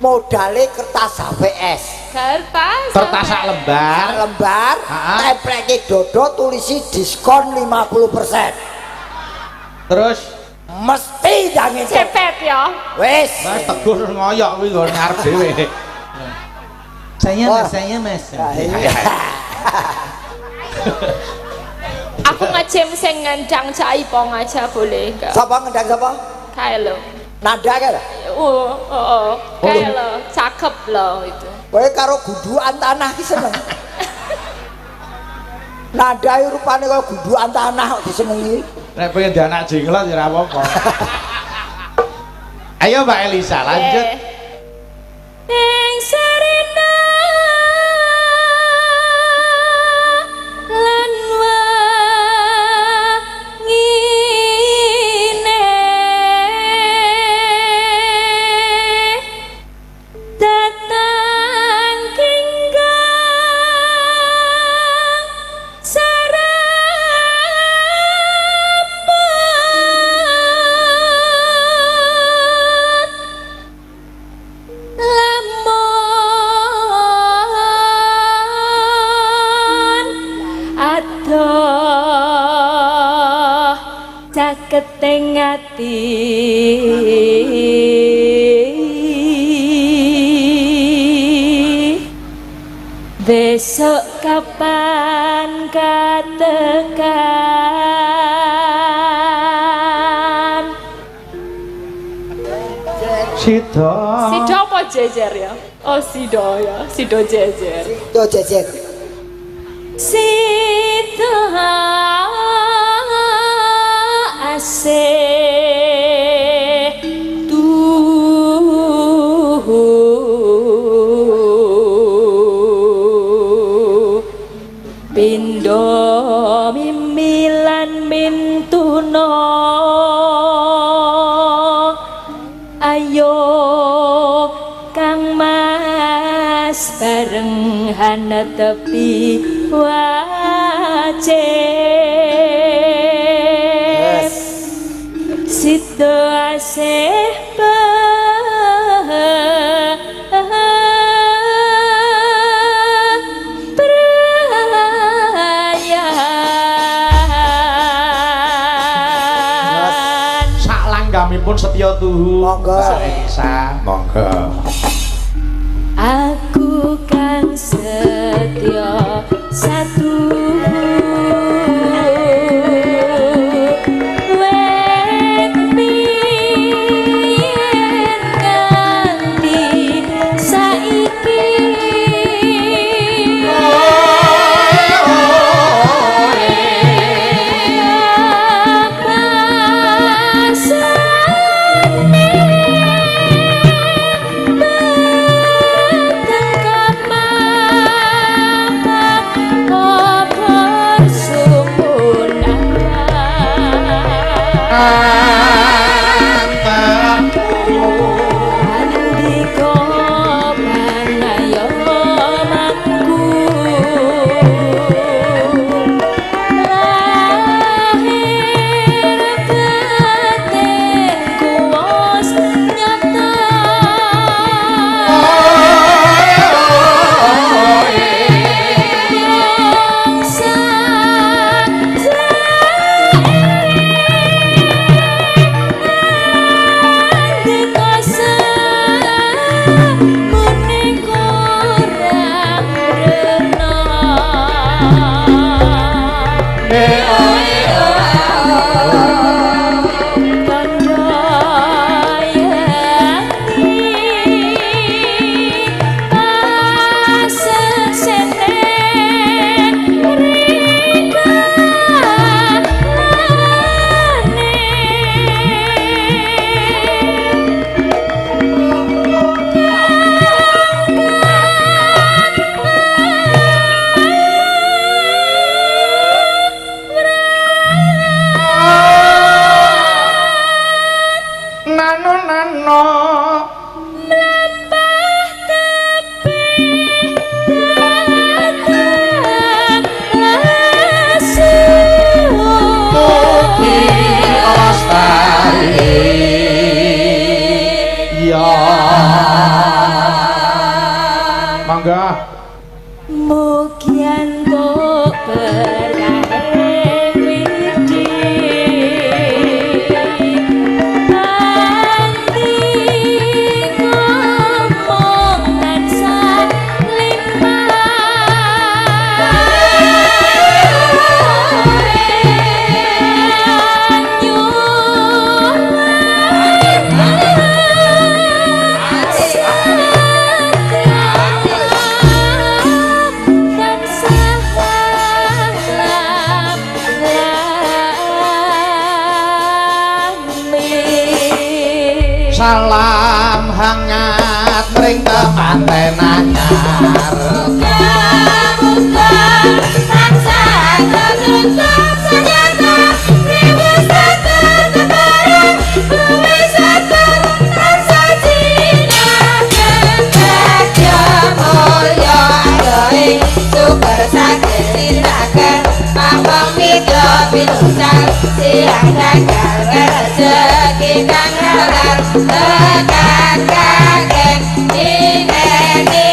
B: Modale kertas HVS.
C: Kertas.
A: Kertas sak lembar.
B: Sak lembar, templeke dodo tulisi diskon 50%.
A: Terus
B: mesti ndang entuk.
C: Cepet ya.
B: Wis.
A: Mas Teguh terus ngoyok kuwi nggon ngarep dhewe.
D: Saya Mas, saya Mas.
C: Aku ngecem sing ngendang Jaipong aja boleh enggak?
B: Sapa ngendang sapa?
C: Kae lho.
B: Nanda kae lho.
C: Oh, oh, kae lho, cakep lho itu.
B: Kowe karo gundukan tanah ki seneng. Nanda iki rupane kaya gundukan tanah kok disenengi.
A: Nek pengen di anak jenglot ya ora apa-apa. Ayo Mbak Elisa lanjut.
C: Ing sarina lan wangine datang kinggang saraput lamun adoh caketing ati besok kapan katekan.
A: Sido.
C: Sido apa jejer ya? Oh sido ya, sido jejer.
B: Sido jejer.
C: Sido asih tuhu pindo mimilan mintuno ayo Kang Mas bareng hanetepi wajib. Sido asih prayan.
A: Sak langgamipun setya tuhu.
B: Monggo.
A: Mbak Elisa, monggo.
C: Aku kang setya satu wet biyen nganti saiki pasane
A: Salam hangat mring temanten anyar.
E: Muga-muga tansah tetep senyata riwis teteparan bumi satur tansah jinaken bagya mulya adohing syukur saged nindakaken pamong mitra pinucal siang tanggal rejeki kang halal tekan kakek ineni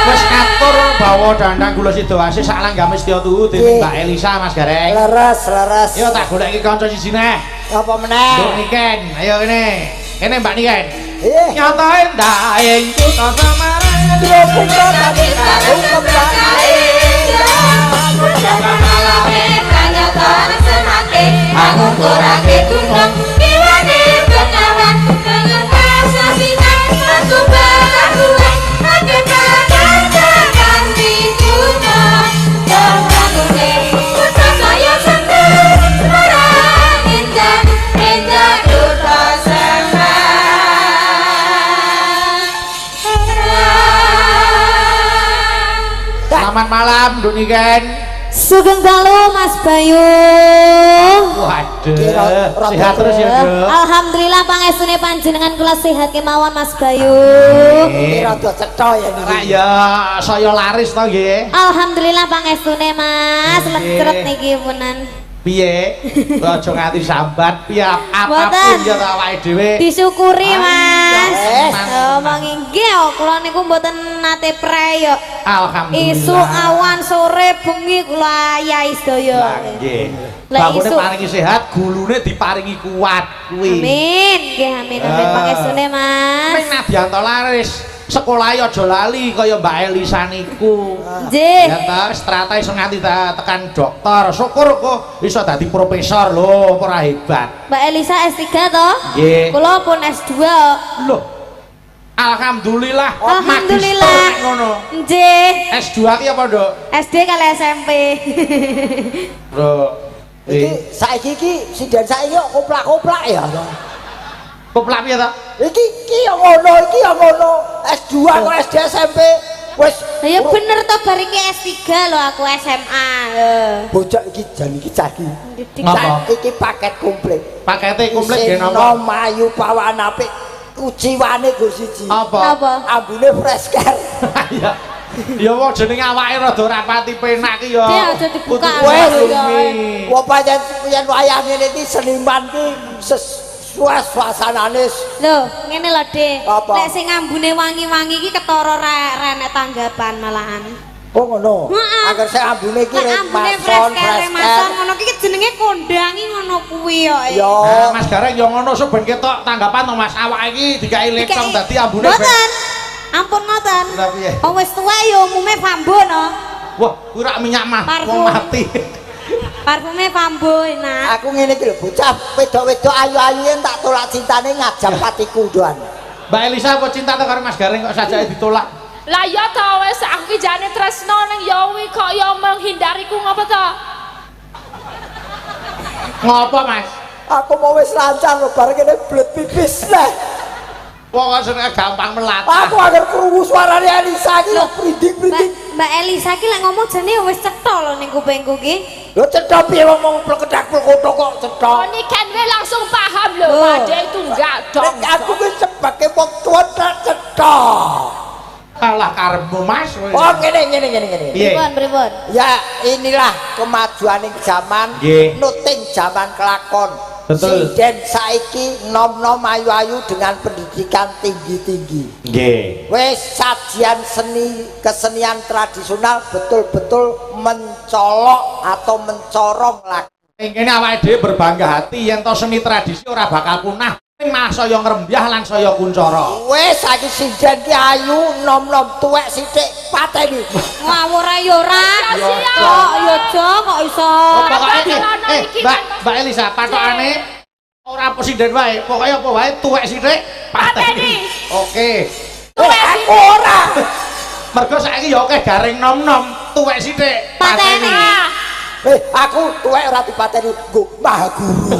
A: Wis katur bawa dandang gula sidoase sak langgame setya tuhu dening Mbak Elisa Mas Gareng.
B: Leres, leres.
A: Yo tak goleki kanca siji neh.
B: Apa meneh?
A: Nduk Niken, ayo kene. Kene Mbak Niken.
B: Iya.
A: Nyata endah ing kutha Semarang. Selamat malam Nduk Niken.
E: Sugeng dalu Mas Bayu.
A: Waduh, sehat terus ya, Nduk.
E: Alhamdulillah pangestune panjenengan kula sehat kemawon Mas Bayu.
B: Iki rada cetha ya niki.
A: Lah ya saya laris to nggih.
E: Alhamdulillah pangestune Mas, lecret niki punan.
A: Piye? Aja nganti sambat piye apapun ya ta awake dhewe.
E: Disyukuri Mas. Omong nggih kula niku mboten nate prei yo.
A: Alhamdulillah.
E: Isuk awan sore bengi kula ayahi sedaya.
A: Nggih. Bangune paringi sehat, gulune diparingi kuat kuwi.
E: Amin. Nggih amin amin pangestune Mas.
A: Ning nadyan laris, sekolahe aja lali kaya Mbak Elisa niku.
E: Nggih.
A: Ya ta, strata iso nganti tekan dokter. Syukur kok iso dadi profesor lho, ora hebat.
E: Mbak Elisa S3 to?
A: Nggih.
E: Kula pun S2.
A: Lho. Alhamdulillah.
E: Alhamdulillah.
A: Ngono.
E: Nggih.
A: S2 ki apa, Nduk?
E: SD kali SMP.
A: Lho.
B: Iki saiki iki sinden saiki kok koplak-koplak ya.
A: Koplak piye to?
B: Iki iki ya ngono, iki ya ngono. S2 kok SD SMP wis.
E: Ya bener to bar iki S3 lho aku SMA.
B: Bocah iki jan iki cah iki. Iki paket komplit.
A: Pakete komplit nggih napa?
B: Sing mayu pawan apik kuciwane gur siji.
A: Apa?
B: Ambune fresh care.
A: Ya. Ya wong jenenge awake rada ora pati penak ki ya.
E: Dia aja dibuka.
B: Wes wong pancen yen wayah ngene iki seniman ki suasanane.
E: Lho, ngene lho, Dik. Lek sing ambune wangi-wangi iki ketara renek tanggapan malahan.
B: Oh ngono. Angger sing ambune iki
E: remason, remason ngono iki jenenge kondangi ngono kuwi yo.
A: Nah, Mas Gareng yo ngono sok ben ketok tanggapan to Mas. Awake iki dikai lecong dadi ambune.
E: Mboten. Ampun ngoten. Wong wis tuwek yo umume Fambo no.
A: Wah, kuwi rak minyak mah wong mati.
E: Parfume Fambo enak.
B: Aku ngene iki lho, bocah wedok-wedok ayu-ayu yen tak tolak cintane ngajak patiku doan.
A: Mbak Elisa apa cinta to karo Mas Gareng kok sajake ditolak?
C: Lah ya ta wis aku ki jane tresno ning ya kuwi kok ya menghindariku ngopo to?
A: Ngopo, Mas?
B: Aku mau wis lancar lho bareng kene blet pipis lah.
A: Wong kok senenge gampang melatah.
B: Aku agar krungu suarane Elisa iki lho prinding-prinding.
E: Mbak Elisa iki lek ngomong jane wis cetha lho ning kupingku ki.
B: Lho cetha piye wong ngomong plekedak plekotok kok cetha.
C: Oh niken we langsung paham lho Pak Ade itu enggak dong.
B: Nek aku ki sebagai wong tuwa tak cetha.
A: Alah karepmu Mas.
B: Oh ngene ngene ngene ngene.
E: Pripun pripun?
B: Ya inilah kemajuaning zaman, nuting zaman kelakon.
A: Betul.
B: Sinden saiki nom-nom ayu-ayu dengan pendidikan tinggi-tinggi.
A: Nggih.
B: Wis sajian seni kesenian tradisional betul-betul mencolok atau mencorong lagi.
A: Ing kene awake dhewe berbangga hati yen to seni tradisi ora bakal punah. Ning malah saya ngrembyah lan saya kuncara.
B: Wis saiki sinden ki ayu nom-nom tuwek sithik pateni.
E: Ngawur ae ya ora. Kok ya aja kok iso.
A: Pokoke Mbak Elisa patokane ora presiden wae, pokoke apa wae tuwek sithik pateni. Oke.
B: Aku ora.
A: Mergo saiki ya akeh gareng nom-nom, tuwek sithik
E: Pateni.
B: Aku tuwek ora dipateni nggo Maha Guru.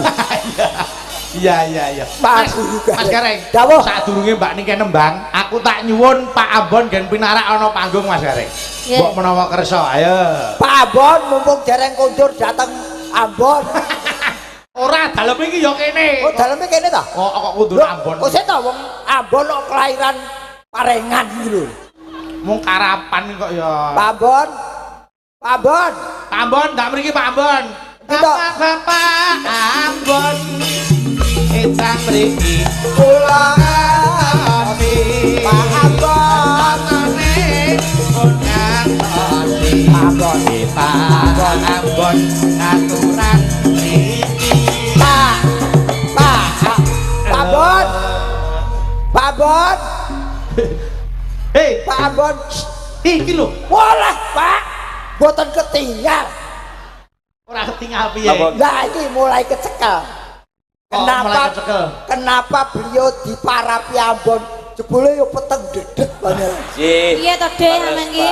A: Iya.
B: Pak Guru
A: Mas Gareng.
B: Dawuh.
A: Sadurunge Mbak Niken nembang, aku tak nyuwun Pak Ambon gen pinarak ana panggung Mas Gareng. Mbok menawa kersa, ayo.
B: Pak Ambon mumpung dereng kondur dateng Ambon.
A: Ora daleme iki ya kene.
B: Oh, daleme kene ta?
A: Oh, kok kondur Ambon.
B: Kok sik ta wong Ambon kok kelahiran Parengan iki lho.
A: Mung karapan kok ya.
B: Pak Ambon. Pak Ambon.
A: Pak Ambon, ndak mriki Pak Ambon. Bapak Ambon. Etang mriki
B: kula
A: ngantosi.
B: Pak Ambon.
A: Ngantosi.
B: Pak Ambon.
A: Pak Ambon aturan mriki.
B: Pak. Pak. Pak Ambon. Pak Ambon.
A: Hei,
B: Pak Ambon.
A: Iki lho.
B: Walah, Pak. Mboten ketinggal.
A: Ora ketinggal piye?
B: Lah iki mulai kecekel. Kenapa? Kenapa beliau diparapi Ambon? Jebule yo peteng dedet banget.
E: Iya to, Dek, sampean iki.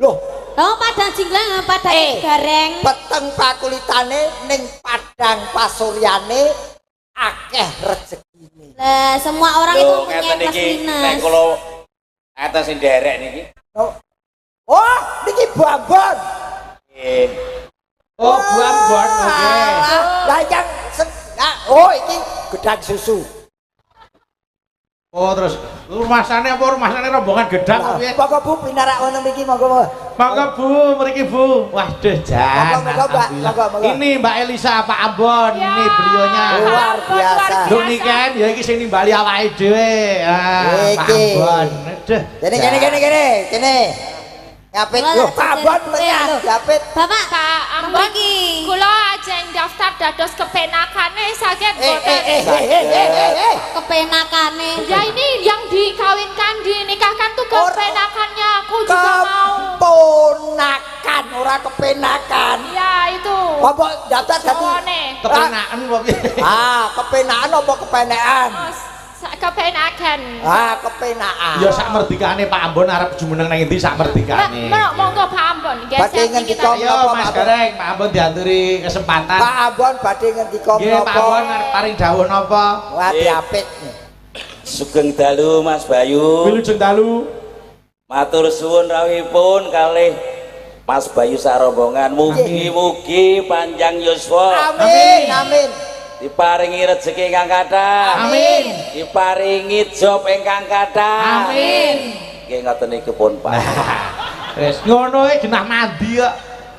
B: Loh,
E: oh padang jinglang, padang gareng.
B: Peteng pakulitane ning padang pasuryane akeh rezekine.
E: Lah, semua orang itu punya plus minus.
F: Nek kula enten sing nderek niki.
B: Oh, niki Bu Ambon.
F: Nggih.
A: Oh, Bu Ambon, oke.
B: Lah yang oh iki gedang susu.
A: Oh, terus rumasane apa rumasane rombongan gedang kok piye?
B: Monggo Bu pinarak wonten mriki monggo.
A: Monggo Bu, mriki Bu. Waduh jan.
B: Monggo Mbak, monggo monggo.
A: Ini Mbak Elisa Pak Ambon,
C: ya,
A: ini beliaunya.
B: Luar biasa.
A: Lho niken ya iki sing nimbali awake dhewe. Ah, Pak Ambon. Aduh.
B: Kene kene kene kene, kene. Ngapit lho Pak Ambon tengah, ngapit.
E: Bapak
C: Pak Ambon kula ajeng daftar dados kepenakane saged boten.
E: Kepenakane.
C: Ya ini yang dikawinkan, dinikahkan tuh kepenakannya. Aku juga mau.
B: Keponakan, ora kepenakan.
C: Ya itu.
B: Apa daftar dadi
A: kepenakan apa piye?
B: Ah, kepenakan apa kepenekan?
C: Kepenakan.
B: Ah, kepenakan.
A: Ya sak merdikane Pak Ambon arep jumeneng nang endi sak merdikane.
C: Monggo Pak Ambon.
B: Badhe ngendika
A: menapa Mas Gareng, Pak Ambon diaturi kesempatan.
B: Pak Ambon badhe ngendika menapa?
A: Nggih, Pak Ambon arep paring dawuh napa?
B: Wah, diapit.
F: Sugeng dalu Mas Bayu.
A: Wilujeng dalu.
F: Matur suwun rawuhipun kalih Mas Bayu sarombongan. Mugi-mugi panjang yuswa.
B: Amin, amin.
F: Diparingi rezeki ingkang kathah.
A: Amin.
F: Diparingi job ingkang kathah.
A: Amin.
F: Nggih ngoten niku pun Pak.
A: Wis ngono iki genah mandi kok.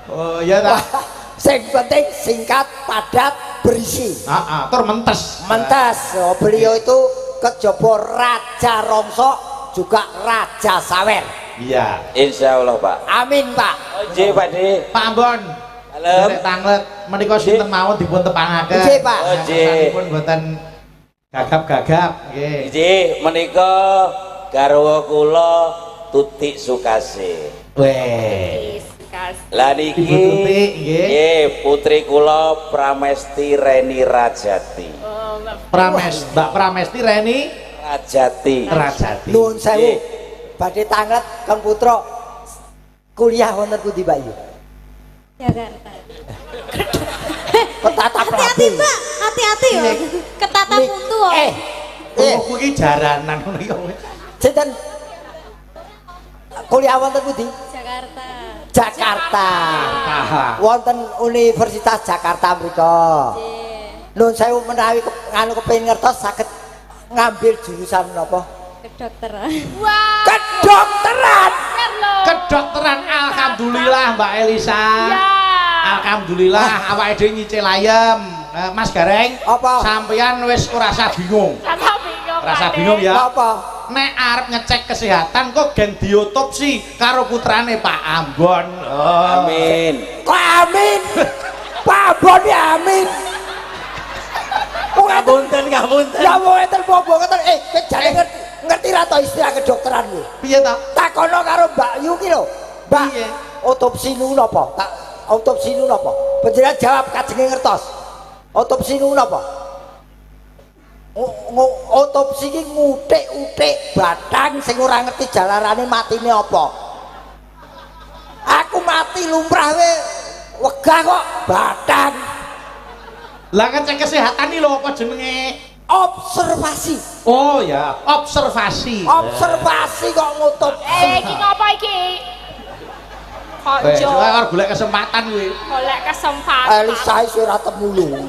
A: Oh iya ta.
B: Sing penting singkat, padat, berisi.
A: Heeh, tur mentes.
B: Mentes. Oh, beliau itu kejaba raja rongsok juga raja sawer.
A: Iya.
F: Insyaallah Pak.
B: Amin Pak.
F: Nggih Pak De.
A: Pak Ambon. Derek tanglet menika sinten mawon dipun tepangaken.
B: Nggih, Pak.
A: Nggih. Pun mboten gagap-gagap nggih.
F: Nggih, menika garwa kula Tutik Sukasih.
A: Weh.
F: Lah niki
A: Tutik nggih.
F: Nggih, putri kula Pramesti Reni Rajati.
A: Prames, Mbak Pramesti Reni
F: Rajati.
A: Rajati.
B: Nuwun sewu. Badhe tanglet Kang Putra kuliah wonten pundi Mbak Yu?
E: Jakarta.
B: Ketata
E: hati-hati Mbak, hati-hati ya. Ketata puntu.
A: Kuwi iki jaranan ngono iki.
B: Sinten? Kuliah wonten pundi?
E: Jakarta.
B: Jakarta. Wonten Universitas Jakarta mriku. Nuwun sewu menawi nganu kepengin ngertos saged ngambil jurusan napa?
E: Kedokteran.
C: Wah.
B: Kedokteran.
A: Kedokteran alhamdulillah Mbak Elisa.
C: Ya.
A: Alhamdulillah awake dhewe nyicil ayem. Mas Gareng,
B: apa?
A: Sampeyan wis ora usah bingung.
C: Rasa bingung.
A: Rasa bingung ya.
B: Apa?
A: Nek arep ngecek kesehatan kok gen diotopsi karo putrane Pak Ambon. Oh.
F: Amin.
B: Kok amin? Pak Ambon ya amin.
D: Ngapunten, ngapunten.
B: Ya wong enten bobo ngeten kowe jane ngerti ra to istilah kedokteran kuwi?
A: Piye ta?
B: Takono karo Mbak Yu ki lho. Mbak, otopsi niku napa? Tak otopsi niku napa? Panjenengan jawab kajenge ngertos. Otopsi niku napa? Otopsi iki ngutik-utik batang sing ora ngerti jalarane matine apa. Aku mati lumrah we wegah kok batang.
A: Lah ngecek kesehatan iki lho apa jenenge?
B: Observasi.
A: Oh ya, observasi.
B: Observasi kok ngotopsi.
C: Iki ngopo iki? Kok
A: jo. Arep golek kesempatan kuwi.
C: Golek kesempatan.
B: Elisa wis ora temu lho.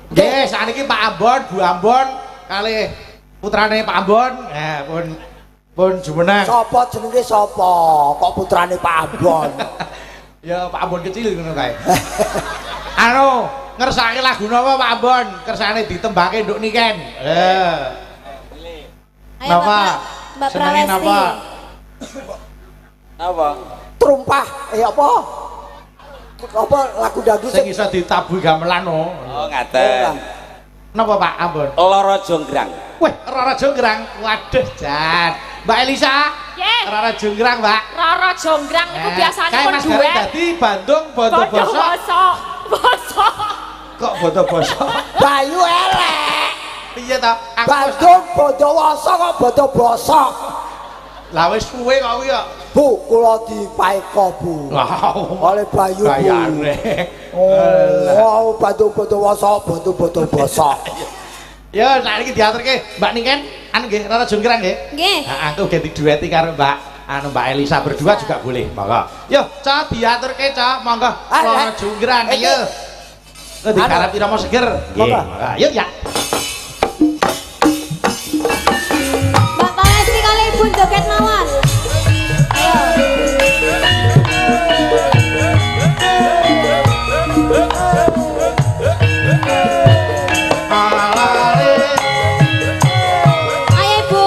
A: Nggih, sakniki Pak Ambon, Bu Ambon kalih putrane Pak Ambon, pun jumeneng.
B: Sapa jenenge sapa? Kok putrane Pak Ambon?
A: Ya Pak Ambon kecil ngono kae. Anu, ngersake lagu napa Pak Ambon? Kersane ditembake nduk niken.
E: Ayo
A: napa?
E: Mbak Prawesti.
A: Napa?
F: Napa?
B: Trumpah apa? Apa lagu dangdut
A: sing iso ditabuh gamelan no.
F: Oh, ngaten.
A: Napa Pak Ambon?
F: Lara Jonggrang.
A: Wah, Rara Jonggrang. Waduh, jan. Mbak Elisa.
C: Nggih.
A: Rara Jonggrang, Mbak.
C: Rara Jonggrang niku biasane pun duet.
A: Dadi Bandung bondo bosok.
C: Bosok.
A: Kok bondo bosok?
B: Bayu elek.
A: Piye to?
B: Bandung Bondowoso kok bondo bosok.
A: Lah wis suwe kok kuwi kok.
B: Bu, kula dipaeka, Bu. Oleh Bayu.
A: Gayane.
B: Oh, Bandung Bondowoso, Bandung bondo bosok.
A: Ya, saiki diaturke Mbak Niken, anu nggih, Rara Jonggrang nggih.
E: Nggih.
A: Heeh, aku ganti dueti karo Mbak anu Mbak Elisa berdua juga boleh, monggo. Yo, Cak diaturke, Cak, monggo. Rara Jonggrang, ayo. Digarap irama seger. Nggih, monggo. Yuk ya.
E: Mbak Palesti kali Ibu joget mawon. Ayo. Ayo Ibu.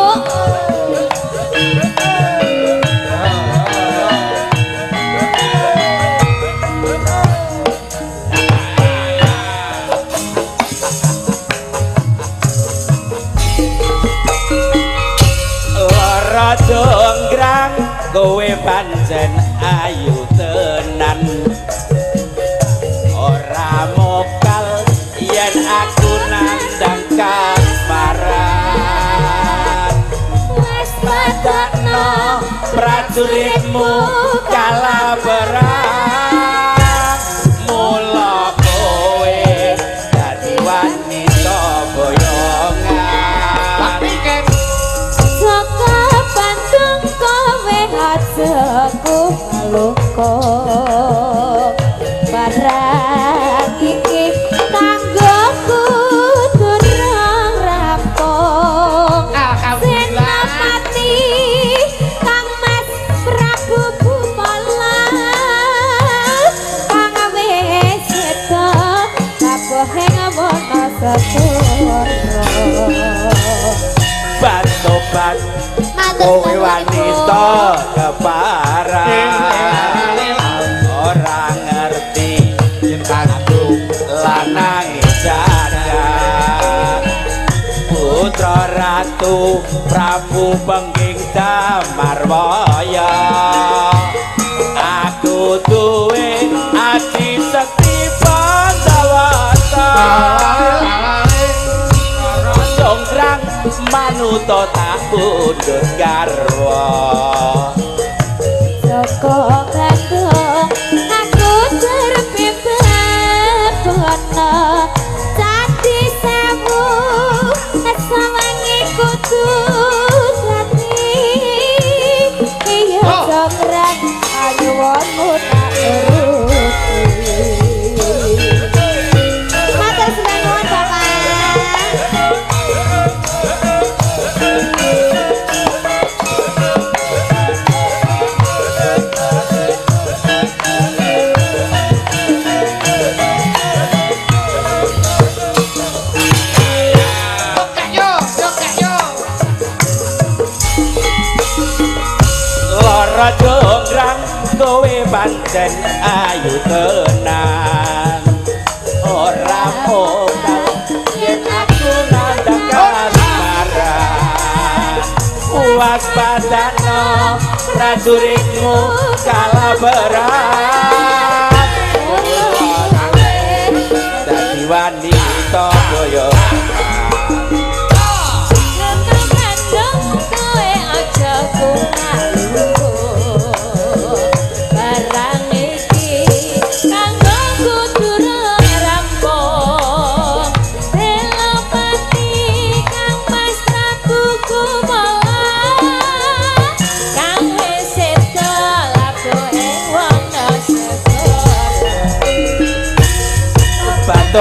F: Lara Jonggrang kowe pancen ayu tenan. Ora mokal yen aku nandang kasmaran.
E: Wes padakno
F: prajuritmu kalah perang. Mula kowe dadi wanita boyongan.
E: Saka Bandung kowe aja ku luka. Barang iki kanggo kudu rampung.
A: Alhamdulillah.
E: Senapati Kang Mas Prabu Bupala kang wis sedo kabohe Wonosegoro.
F: Batobat kowe wanita keparan. Ora ngerti yen aku lanang jadah. Putra Ratu Prabu Pengging Damarwaya. Aku duwe adi sekti Pandawata. Jonggrang manuta tak pundhut garwa.
E: Joko Bandung aku terbebas bono candi sewu sawangi kudu dadi iya jonggrang ayuwonmu tak uruti. Matur suwun Bapak.
F: Lara Jonggrang kowe pancen ayu tenan. Ora mokal yen aku nandang kasmaran. Waspadano prajuritmu kalah berat. Dadi wanita boyongan.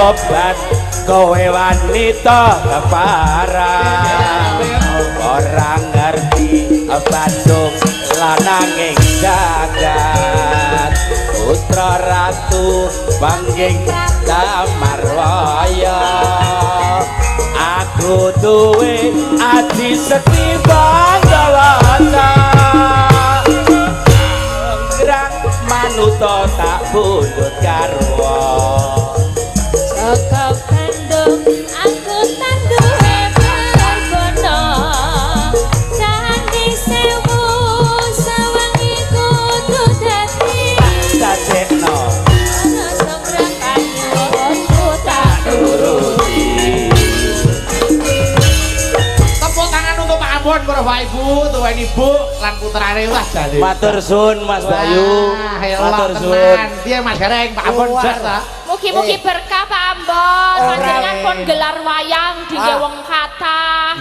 F: Tobat kowe wanita keparang ora ngerti Bandung lananging jagat putra ratu bangging Damarwaya aku duwe ati seti Banggawata gerang manuta tak pundhut garwa
C: Saka Bandung aku tanduhe perbono Candi Sewu sawangi kudu dadi
F: dadekno
C: ana songgrang panyuwunku tak
F: turuti.
A: Tepuk tangan untuk Pak Ambon para Bapak Ibu, tuan Ibu lan putrane wah jane.
F: Matur suwun Mas Bayu.
A: Matur suwun. Piye Mas Gareng Pak Ambon jas ta?
C: Mugi-mugi berkah Pak Ambon. Panjenengan pun gelar wayang di wong kathah.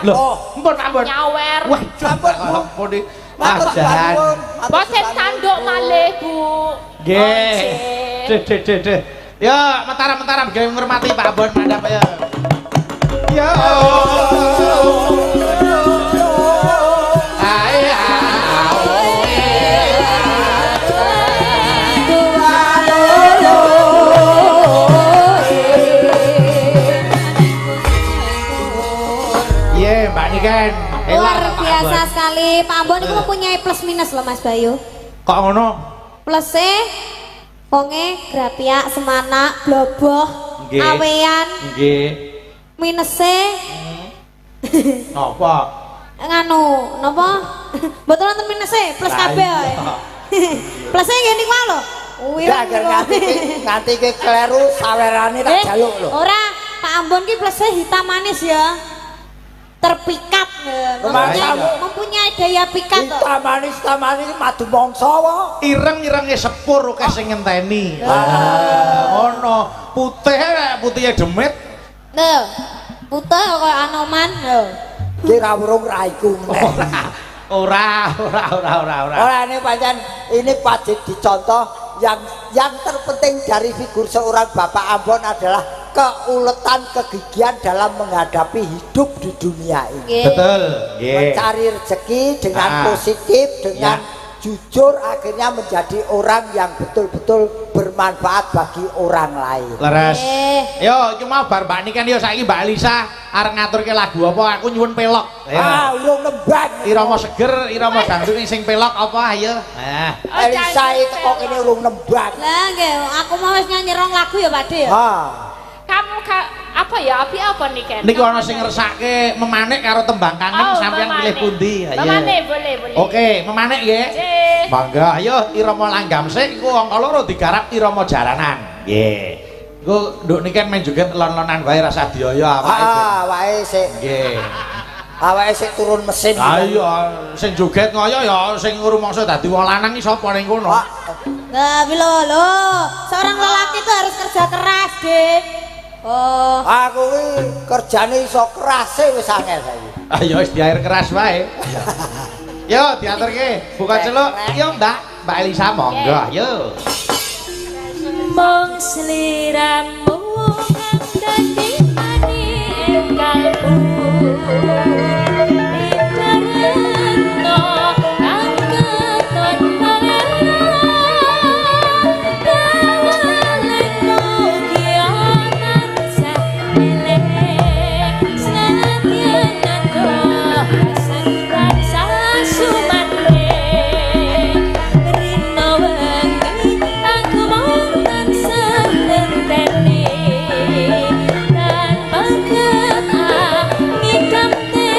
A: Lho, mpun Pak Ambon.
C: Nyawer.
A: Wah, sampun ampun iki.
B: Matur suwun.
C: Boten tanduk malih, Bu.
A: Nggih. Deh deh deh deh. Ya, mentaram-mentaram gawe ngurmati Pak Ambon mandhap ya. Ya. Ae Iya, Mbak Niken.
E: Luar biasa sekali. Pak Ambon itu mempunyai plus minus loh Mas Bayu.
A: Kok ngono?
E: Plusnya wonge grapiak, semanak, bloboh, awean.
A: Nggih.
E: Minusnya
A: napa?
E: Nganu, napa? Mboten wonten minusnya, plus kabeh wae. Plusnya nggih niku lho.
B: Lah nganti ki kleru sawerane tak jaluk lho.
E: Ora, Pak Ambon ki plusnya hitam manis ya. Terpikat, mempunyai daya pikat.
B: Hitam manis madu mangsa wae.
A: Ireng-irenge sepur akeh sing ngenteni. Ngono, putih putihe demit.
E: Lho, putih kaya Anoman lho.
B: Ki ra wurung raiku meneh.
A: Ora.
B: Ora ini pancen ini wajib dicontoh yang terpenting dari figur seorang Bapak Ambon adalah keuletan, kegigihan dalam menghadapi hidup di dunia ini.
A: Betul.
B: Mencari rezeki dengan positif, dengan jujur, akhirnya menjadi orang yang betul-betul bermanfaat bagi orang lain.
A: Leres. Yo, iki mau bar Mbak Niken yo saiki Mbak Elisa arep ngaturke lagu apa? Aku nyuwun pelok.
B: Ah, urung nembang.
A: Irama seger, irama dangdut sing pelok apa ayo. Nah,
B: Elisa iki teko kene urung nembang.
E: Lah nggih, aku mau wis nyanyi rong lagu ya Pak De ya.
C: Kamu apa ya? Api apa nih Ken?
A: Niku ana sing ngersake memanik karo tembang kangen sampeyan pilih pundi?
C: Memanik boleh, boleh.
A: Oke, memanik nggih. Mangga, ayo irama langgam sik iku angka loro digarap irama jaranan. Nggih. Iku nduk niken main joget lon-lonan wae rasa dioyo awake.
B: Ah, awake sik.
A: Nggih.
B: Awake sik turun mesin.
A: Ha iya, sing joget ngoyo ya sing rumangsa dadi wong lanang iki sapa ning kono?
E: Lah, lho, lho, seorang lelaki itu harus kerja keras, Dik. Oh.
B: Aku iki kerjane iso kerase wis angel saiki.
A: Ayo wis diair keras wae. Yo diaturke, buka celuk. Yo Mbak, Mbak Elisa monggo ayo.
C: Mong sliramu kang dadi manik kalbu. Tanpa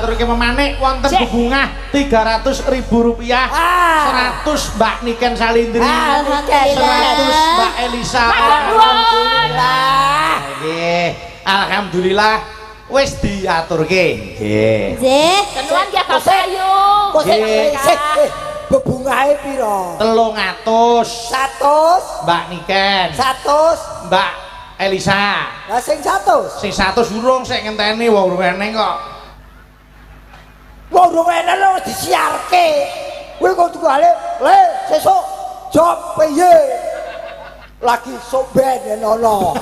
A: diaturke memanik wonten bebungah Rp300.000. 100 Mbak Niken Salindri.
E: Alhamdulillah.
A: 100 Mbak Elisa.
B: Alhamdulillah.
A: Nggih. Alhamdulillah wis diaturke. Nggih.
E: Nggih.
C: Kenuan ya Bapak Ayu.
B: Kok sik bebungahe pira?
A: 300.
B: 100
A: Mbak Niken.
B: 100
A: Mbak Elisa.
B: Lah sing 100.
A: Sing 100 urung sik ngenteni wong urung eneng kok.
B: Wong urung eneng lho disiarke. Kuwi kok tunggale le sesuk job piye? Lagi sok ben yen ana.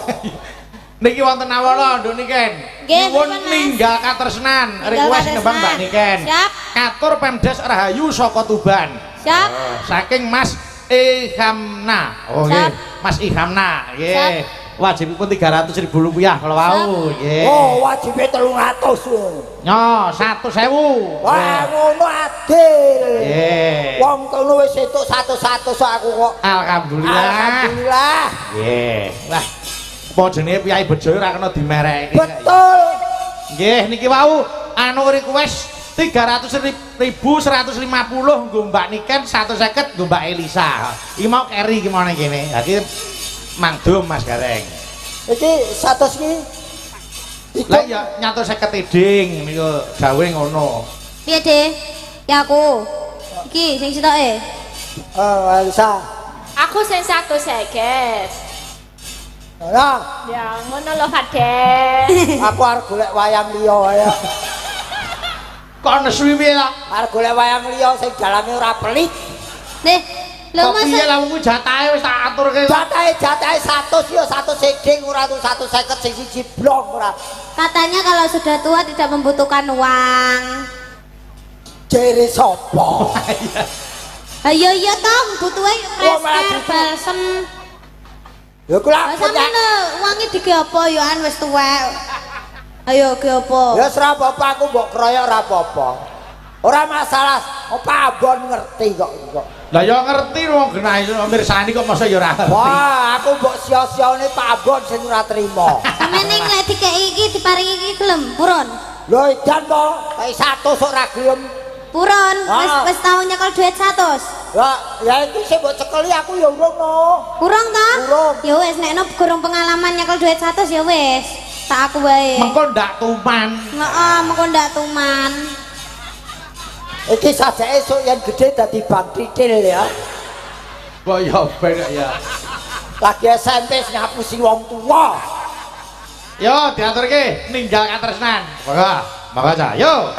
A: Niki wonten awala Nduk Niken. Nyuwun ninggal katresnan, request nembang Mbak Niken.
E: Siap.
A: Katur Pemdes Rahayu saka Tuban.
E: Siap.
A: Saking Mas Ihamna. Oh nggih, Mas Ihamna. Nggih. Wajibipun Rp300.000 kalau wau nggih.
B: Oh, wajibe 300.
A: Nyo, 100.000.
B: Wah, ngono adil.
A: Nggih.
B: Wong kono wis entuk 100-100 aku kok.
A: Alhamdulillah.
B: Alhamdulillah.
A: Nggih. Wah, apa jenenge Piyai Bejo ora kena dimerekke.
B: Betul.
A: Nggih, niki wau anu request 300.150 nggo Mbak Niken, 150 nggo Mbak Elisa. Iki mau keri iki mau nang kene. Ha iki mangdum Mas Gareng.
B: Iki 100 iki.
A: Lah ya 150 eding niku gawe ngono.
E: Piye, De? Ya aku. Iki sing sitoke.
B: Oh, Elisa.
C: Aku sing 150.
B: Lah,
C: ya ngono lho, Pak De.
B: Aku arep golek wayang liya ya.
A: Kok nesu piye ta?
B: Arep golek wayang liya sing dalange ora pelit.
E: Nih, lho
A: Mas. Piye lah wong jatahe wis tak aturke.
B: Jatahe 100 ya 100 eding ora 150 sing siji blong ora.
E: Katanya kalau sudah tua tidak membutuhkan uang.
B: Jere sapa?
E: Ayo iya toh, butuhe fresh balsem.
B: Ya kula
E: sampeyan uange dige apa ya an wis tuwek. Ayo ge apa?
B: Ya ora apa-apa aku mbok kroyok ora apa-apa. Ora masalah, opa Ambon ngerti kok kok.
A: Lah ya ngerti wong genah iso mirsani kok masa ya ora ngerti.
B: Wah, aku mbok sia-siane Pak Ambon sing ora trima.
E: Sampeyan ning lek dikeki iki diparingi iki gelem purun.
B: Lho edan to, kaya 100 ora gelem.
E: Purun, wis tau nyekel duit 100.
B: Lah, ya iki sing mbok cekeli aku ya urung no.
E: Urung to?
B: Urung.
E: Ya wis nek no gurung pengalaman nyekel duit 100 ya wis. Tak aku wae.
A: Mengko ndak tuman.
E: Heeh, mengko ndak tuman.
B: Iki sajake esuk yen gedhe dadi bang titil ya.
A: Kok ya ben ya.
B: Lagi SMP ngapusi wong tuwa.
A: Yo diaturke ninggal katresnan. Monggo, monggo cah. Yo.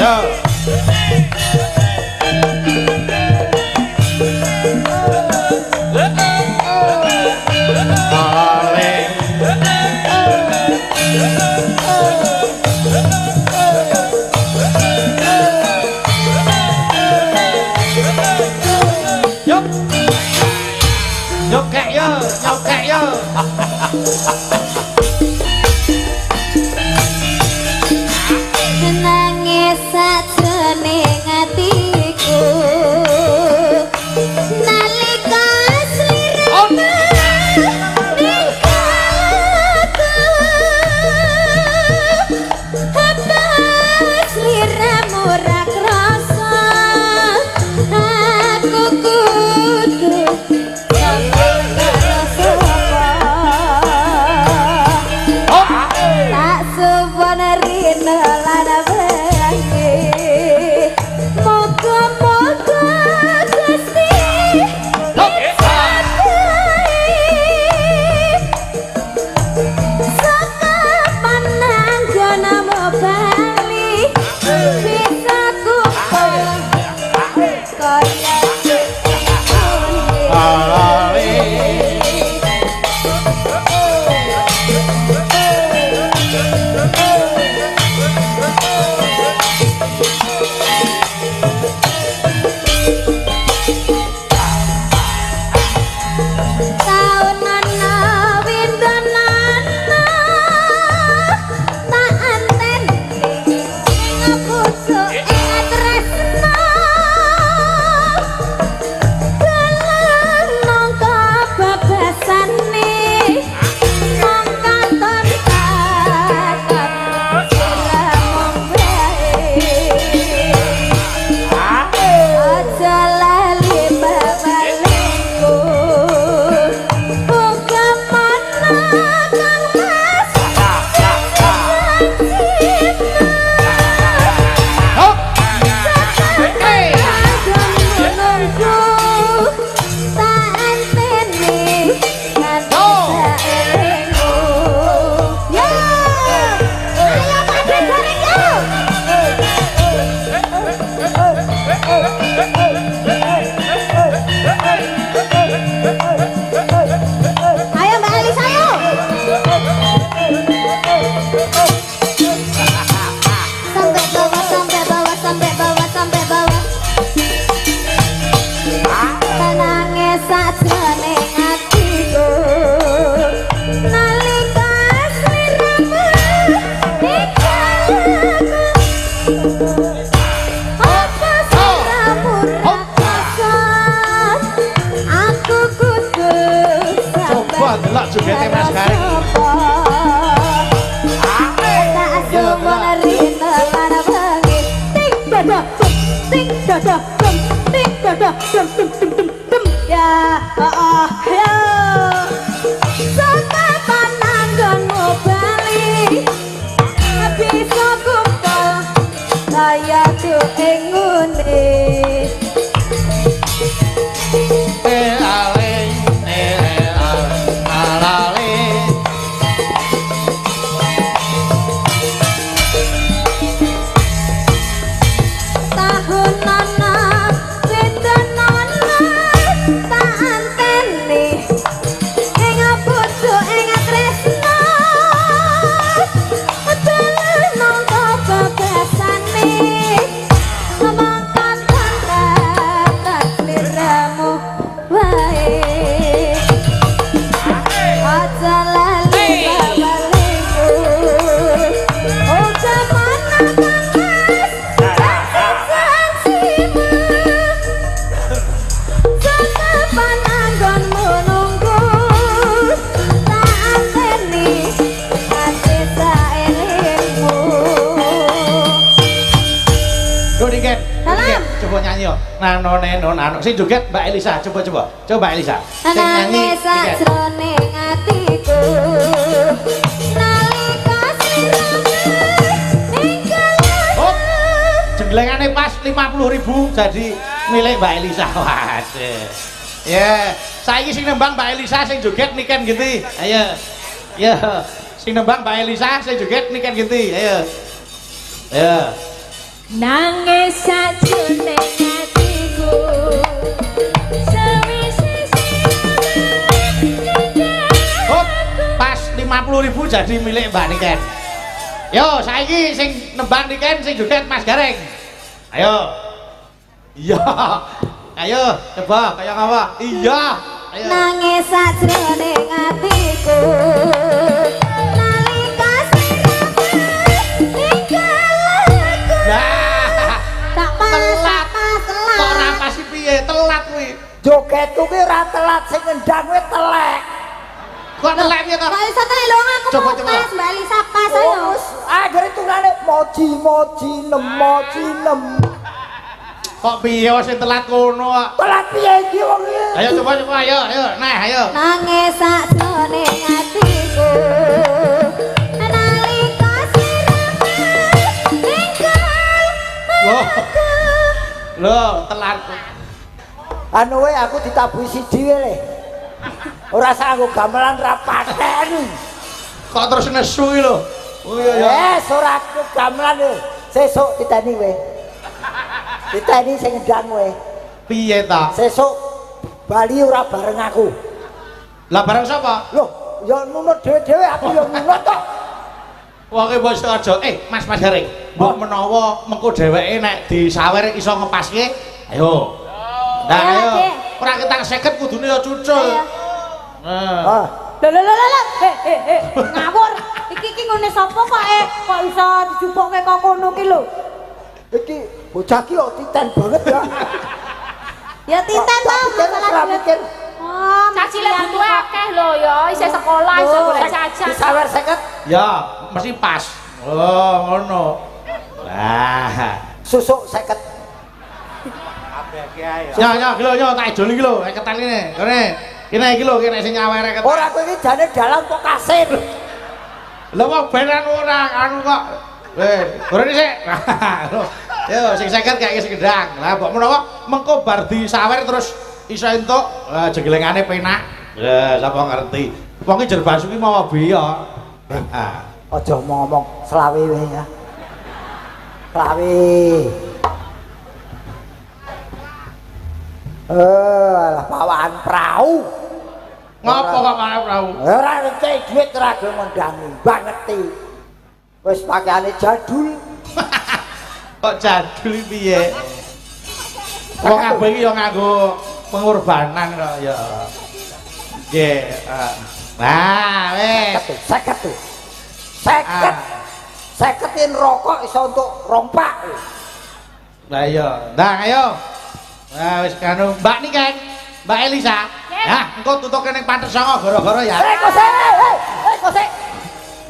A: Yo. Yo. Nyokek yo, nyokek yo.
E: dem dem dem dem dem ya oh ya sekapan anggonmu bali bisa kumpul kaya ing ngene
A: ale ale
E: tahun nana betenana tak anteni ing bojo ing tresna dalan nangka babasane mangkat takdirmu wae aja lali baliku ojo mana kangen janjimu sekapan anggonmu nunggu tak anteni ati saelingmu.
A: Duh Niken.
E: Salam.
A: Coba nyanyi yo. Nano neno nano. Sing joget Mbak Elisa, coba coba. Coba Mbak Elisa. Sing nyanyi
E: Nangis
A: Niken.
E: sajroning atiku nalika sliramu ninggal
A: Hop. Jenglengane pas 50.000 jadi milik Mbak Elisa. Waduh. Ya, saiki sing nembang Mbak Elisa sing joget Niken Genti. Ayo. Ya, sing nembang Mbak Elisa sing joget Niken Genti. Ayo. Ayo.
C: Nangis sajroning atiku sawise
A: Hop, pas 50.000 jadi milik Mbak Niken. Yo, saiki sing nembang Niken sing joget Mas Gareng. Ayo. Iya. Ayo, coba kaya ngapa? Iya. Ayo.
E: Nangis sajroning atiku nalika sliramu ninggal aku.
A: Lah,
E: Tak pas,
A: Telat.
E: tak pas, telat.
A: Kok ora pas iki piye? Telat kuwi.
B: Jogetku kuwi ora telat sing ngendang kuwi telek.
A: Kok telek piye to?
E: Mbak Elisa telek lho aku
A: Coba,
E: mau
A: coba.
E: pas, Mbak Elisa pas ayo.
B: Terus akhire tungane moji moji nem moji nem.
A: Kok piye sing telat kono kok?
B: Telat piye iki wong iki?
A: Ayo coba coba ayo ayo nah ayo.
E: Nangis sajroning atiku nalika sliramu ninggal
A: Loh.
E: aku.
A: Loh, telat.
B: Anu we aku ditabuhi siji we le. Ora sak nganggo gamelan ra paten.
A: Kok terus nesu iki lho. Oh iya ya.
B: Wes ora aku gamelan we. Sesuk titeni we. Titeni sing ngendang we.
A: Piye ta?
B: Sesuk bali ora bareng aku.
A: Lah bareng sapa?
B: Loh, ya nunut dhewe-dhewe aku ya nunut kok.
A: Wonge bos aja. Mas Mas Gareng, mbok menawa mengko dheweke nek disawer iso ngepaske, ayo. Nah,
E: Ayo,
A: ayo.
E: Dek.
A: Ora ketang 50 kudune ya cucul.
E: Ayo.
A: Nah.
B: Ah,
E: Lho lho lho lho. Ngawur. Iki iki ngene sapa kok kok iso dijupukke kok kono ki lho.
B: Iki bocah ki kok titen banget ya.
E: Ya titen to
B: Mikir
E: masalah
B: ora
E: duit.
B: mikir.
E: Oh,
C: Cah cilik butuhe akeh lho ya, isih sekolah iso golek jajan.
B: Disawer 50
A: Ya, mesti pas. Oh, ngono. Lah.
B: susuk 50.
A: Ya, ya, iki lho, yo tak ijoli iki lho, ketan ini. Kene. Kene iki lho, kene sing nyawer ketan.
B: Ora kowe iki jane dalang kok kasir.
A: Lha wong benan ora anu kok. Weh, gorene sik. Yo sing 50 kayak sing gedang. Lah mbok menawa mengko bar disawer terus iso entuk jeglengane penak. Lah sapa ngerti. Wong iki Jer Basuki mawa biya. Heeh.
B: Aja ngomong selawe wae ya. Selawe. Alah pawaan prau.
A: Ngopo kok pawaan prau?
B: Ora ngerti duit ora gelem ngendangi, banget. Wis pakaiane jadul.
A: Kok jadul piye? Wong kabeh iki ya nganggo pengorbanan kok ya. Nggih. Nah, wis.
B: 50. 50. 50 rokok iso untuk rompak.
A: Lah iya. Nah, ayo. Nah, wis kanu Mbak Niken, Mbak Elisa. Nah, engko tutuke ning Pantes Sanga gara-gara ya.
B: Eh, kose. Eh, kose.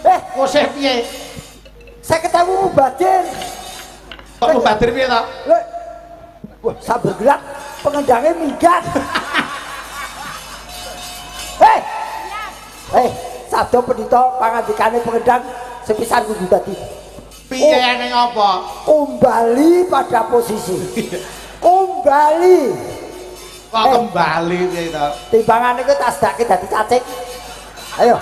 B: Eh,
A: kose piye?
B: 50.000 mubadir.
A: Kok mubadir piye to?
B: Wah, sabar gerak. pengendange minggat. Hei. Hei, sabda pendhita pangandikane pengendang sepisan kudu dadi.
A: Piye ning apa?
B: Kembali pada posisi. Kembali.
A: Kok kembali piye to?
B: Timbangane kowe tak sedake dadi cacing. Ayo.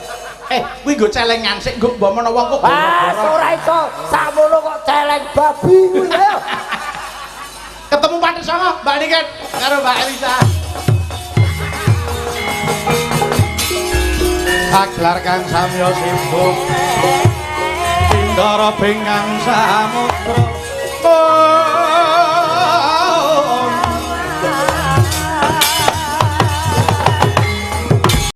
A: Kuwi nggo celengan sik nggo mbok menawa kok.
B: Ah, ora iso. Sakmono kok celeng babi kuwi. Ayo.
A: Ketemu Pak Songo, Mbak Niken karo Mbak Elisa. Aglar kang samya sibuk. Pindara bengang samudra.